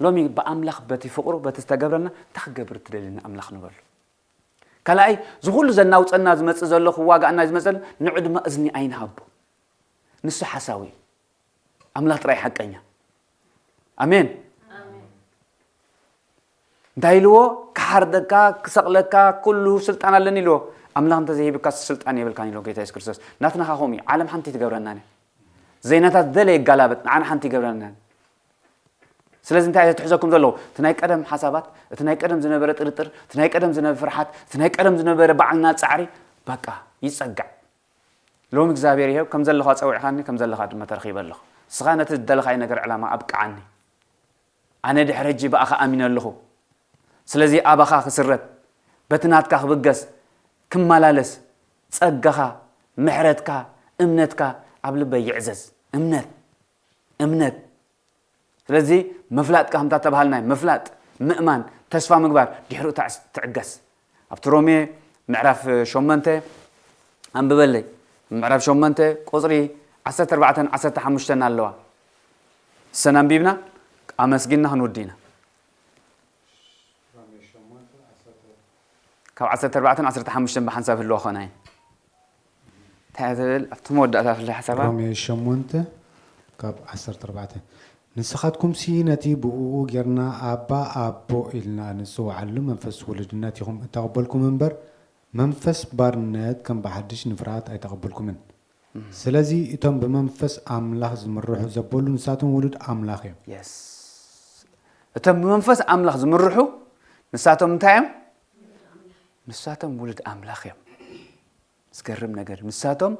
ሎሚ ብኣምላኽ በቲ ፍቕሩ በቲ ዝተገብረልና እንታይ ክገብር ትደልየኒ ኣምላኽ ንበሉ። ካልኣይ እዚ ኩሉ ዘናውፀና ዝመፅእ ዘሎ ክዋጋእና ዝመፀሉ ንዑ ድማ እዝኒ ኣይንሃቦ። ንሱ ሓሳዊ እዩ። ኣምላኽ ጥራይ ሓቀኛ። ኣሜን። እንታይ ኢልዎ? ክሓርደካ ክሰቕለካ ኩሉ ስልጣን ኣለኒ ኢልዎ። ኣምላኽ እንተዘይሂብካ ስልጣን የብልካን ኢልዎ ጌታ የሱስ ክርስቶስ። ናትና ኸዓ ከምኡ እዩ። ዓለም ሓንቲ ትገብረና እያ። ዘይናታ ዝደለ ይጋላበጥ ንዓና ሓንቲ ይገብረና። ስለዚ እንታይ እየ ትሕዘኩም ዘለኹ? እቲ ናይ ቀደም ሓሳባት፣ እቲ ናይ ቀደም ዝነበረ ጥርጥር፣ እቲ ናይ ቀደም ዝነበረ ፍርሓት፣ እቲ ናይ ቀደም ዝነበረ ባዕልና ጻዕሪ በቃ ይጸጋዕ። ሎሚ እግዚኣብሔር ይሄው ከም ዘለኻ ጸዊዕኻኒ ከም ዘለኻ ድማ ተረኺበ ኣለኹ። ንስኻ ነቲ ዝደለኻዮ ነገር ዕላማ ኣብቅዓኒ። ኣነ ድሕሪ ሕጂ ብኣኻ ኣሚነ ኣለኹ። ስለዚ ኣባኻ ክስረብ፣ በቲ ናትካ ክብገስ፣ ክመላለስ፣ ጸጋኻ፣ ምሕረትካ፣ እምነትካ ኣብ ልበይ ይዕዘዝ። እምነት፣ እምነት። ስለዚ ምፍላጥ ከምታ ተባሃልናዮ፣ ምፍላጥ፣ ምእማን፣ ተስፋ ምግባር፣ ድሕሪኡ ትዕስ- ትዕገስ። ኣብቲ ሮሜ ምዕራፍ ሸሞንተ ኣንብበለይ። ምዕራፍ ሸሞንተ ቁጽሪ ዓሰርተ ኣርባዕተን ዓሰርተ ሓሙሽተን ኣለዋ። እሰን ኣንቢብና ኣመስጊንና ክንውዲ ኢና። ካብ ዓሰርተ ኣርባዕተን ዓሰርተ ሓሙሽተን ብሓንሳብ ህልዋ ኾና እየ። እንታይ እያ ትብል? ኣብቲ መወዳእታ ፍልይ ሓሳባ። ሮሜ ሸሞንተ ካብ ዓሰርተ ኣርባዕተ። ንስኻትኩምሲ ነቲ ብእኡ ጌርና ኣባ ኣቦ ኢልና ንጽውዓሉ መንፈስ ውሉድነት ኢኹም እተቐበልኩም እምበር፣ መንፈስ ባርነት ከም ብሓድሽ ንፍርሃት ኣይተቐበልኩምን። ስለዚ እቶም ብመንፈስ ኣምላኽ ዝምርሑ ዘበሉ ንሳቶም ውሉድ ኣምላኽ እዮም። የስ። እቶም ብመንፈስ ኣምላኽ ዝምርሑ ንሳቶም እንታይ እዮም? ንሳቶም ውሉድ ኣምላኽ እዮም። ዝገርም ነገር፣ ንሳቶም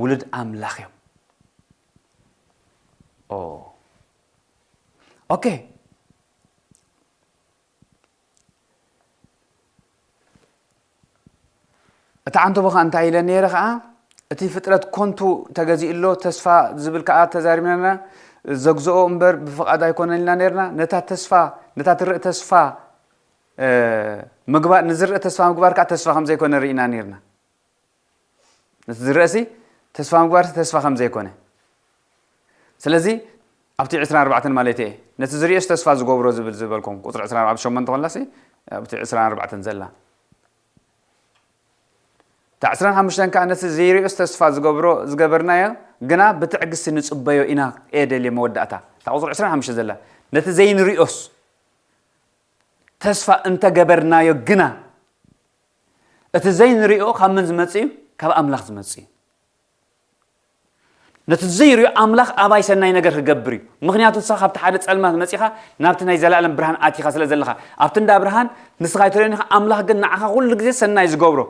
ውሉድ ኣምላኽ እዮም። ኦ። ኦኬ። እታ ዓንተቦ ኸዓ እንታይ ኢለ ነይረ ኸዓ? እቲ ፍጥረት ኮንቱ ተገዚኡ ኣሎ፣ ተስፋ ዝብል ከኣ ተዛሪብና ነርና። ዘግዝኦ እምበር ብፍቓድ ኣይኮነን ኢልና ነርና። ነታ ተስፋ፣ ነታ ትርእ ተስፋ፣ እ፣ ምግባር፣ ንዝርእ ተስፋ ምግባር ከኣ ተስፋ ከም ዘይኮነ ርኢና ነርና። ነቲ ዝርእ ሲ ተስፋ ምግባር ሲ ተስፋ ከም ዘይኮነ። ስለዚ ኣብቲ ዕስራን ኣርባዕተን ማለት እየ። ነቲ ዝርእዮስ ተስፋ ዝገብሮ ዝብል ዝበልኩም ቁጽሪ ዕስራን ኣርባዕተን ሸሞንተ ኮላ ሲ ኣብቲ ዕስራን ኣርባዕተን ዘላ። እታ ዕስራን ሓሙሽተን ከኣ ነቲ ዘይርእዮስ ተስፋ ዝገብሮ ዝገበርናዮ ግና ብትዕግስቲ ንጽበዮ ኢና እየ ደልየ መወዳእታ። እታ ቁጽሪ ዕስራን ሓሙሽተን ዘላ። ነቲ ዘይንርእዮስ ተስፋ እንተገበርናዮ ግና፣ እቲ ዘይንሪኦ ካብ መን ዝመጽእ እዩ? ካብ ኣምላኽ ዝመጽእ እዩ። ነቲ ዘይሪኦ ኣምላኽ ኣባይ ሰናይ ነገር ክገብር እዩ። ምኽንያቱ ንስኻ ካብቲ ሓደ ጸልማት መጺኻ ናብቲ ናይ ዘላለም ብርሃን ኣቲኻ ስለ ዘለኻ፣ ኣብቲ እንዳ ብርሃን ንስኻ ኣይትሪኦን ኢኻ፣ ኣምላኽ ግን ንዓኻ ኩሉ ግዜ ሰናይ ዝገብሮ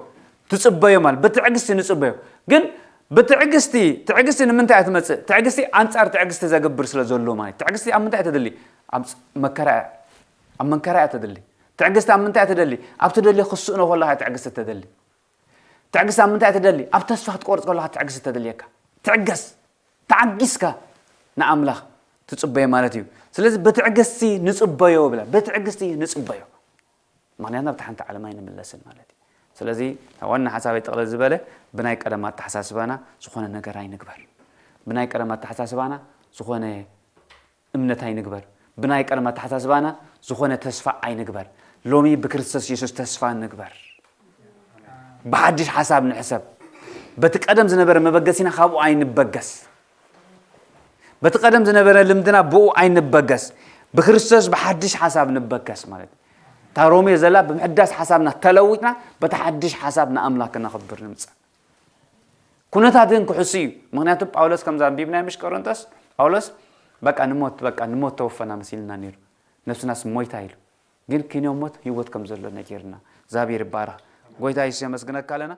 ትጽበዮ ማለት ብትዕግስቲ ንጽበዮ። ግን ብትዕግስቲ ትዕግስቲ ንምንታይ እያ ትመጽእ? ትዕግስቲ ኣንጻር ትዕግስቲ ዘገብር ስለ ዘሎ ማለት። ትዕግስቲ ኣብ ምንታይ እያ ተድሊ? ኣብ ፅ- መከራ እያ። ኣብ መንከራ እያ ተድሊ። ትዕግስቲ ኣብ ምንታይ እያ ተደሊ? ኣብ ትደልዮ ክስእኖ ከለኻ እያ ትዕግስቲ ተደሊ። ትዕግስቲ ኣብ ምንታይ እያ ተደሊ? ኣብ ተስፋ ክትቆርጽ ከለኻ ትዕግስቲ ተደልየካ። ትዕገስ። ተዓጊስካ ንኣምላኽ ትጽበዮ ማለት እዩ። ስለዚ ብትዕግስቲ ንጽበዮ ብላ። ብትዕግስቲ ንጽበዮ። ምኽንያቱ ናብቲ ሓንቲ ዓለም ኣይንምለስን ማለት እዩ። ስለዚ ዋና ሓሳበይ ጥቕልል ዝበለ ብናይ ቀደም ኣተሓሳስባና ዝኾነ ነገር ኣይንግበር። ብናይ ቀደም ኣተሓሳስባና ዝኾነ እምነት ኣይንግበር። ብናይ ቀደም ኣተሓሳስባና ዝኾነ ተስፋ ኣይንግበር። ሎሚ ብክርስቶስ የሱስ ተስፋ ንግበር። ብሓድሽ ሓሳብ ንሕሰብ። በቲ ቀደም ዝነበረ መበገሲና ካብኡ ኣይንበገስ። በቲ ቀደም ዝነበረ ልምድና ብኡ ኣይንበገስ። ብክርስቶስ ብሓድሽ ሓሳብ ንበገስ ማለት እዩ። እታ ሮሜ ዘላ ብምሕዳስ ሓሳብና ተለዊጥና በቲ ሓድሽ ሓሳብ ንኣምላኽ ክነኽብር ንምጻእ። ኩነታት ግን ክሕሱ እዩ። ምኽንያቱ ጳውሎስ ከምዛ ኣንቢብናዮ ምሽ ቆሮንቶስ፣ ጳውሎስ በቃ ንሞት በቃ ንሞት ተወፈና መሲልና ነይሩ። ነብስናስ ሞይታ ኢሉ። ግን ክንዮ ሞት ህይወት ከም ዘሎ ነጊርና። እግዚኣብሔር ይባረኽ። ጎይታ የሱስ የመስግነካ ኣለና።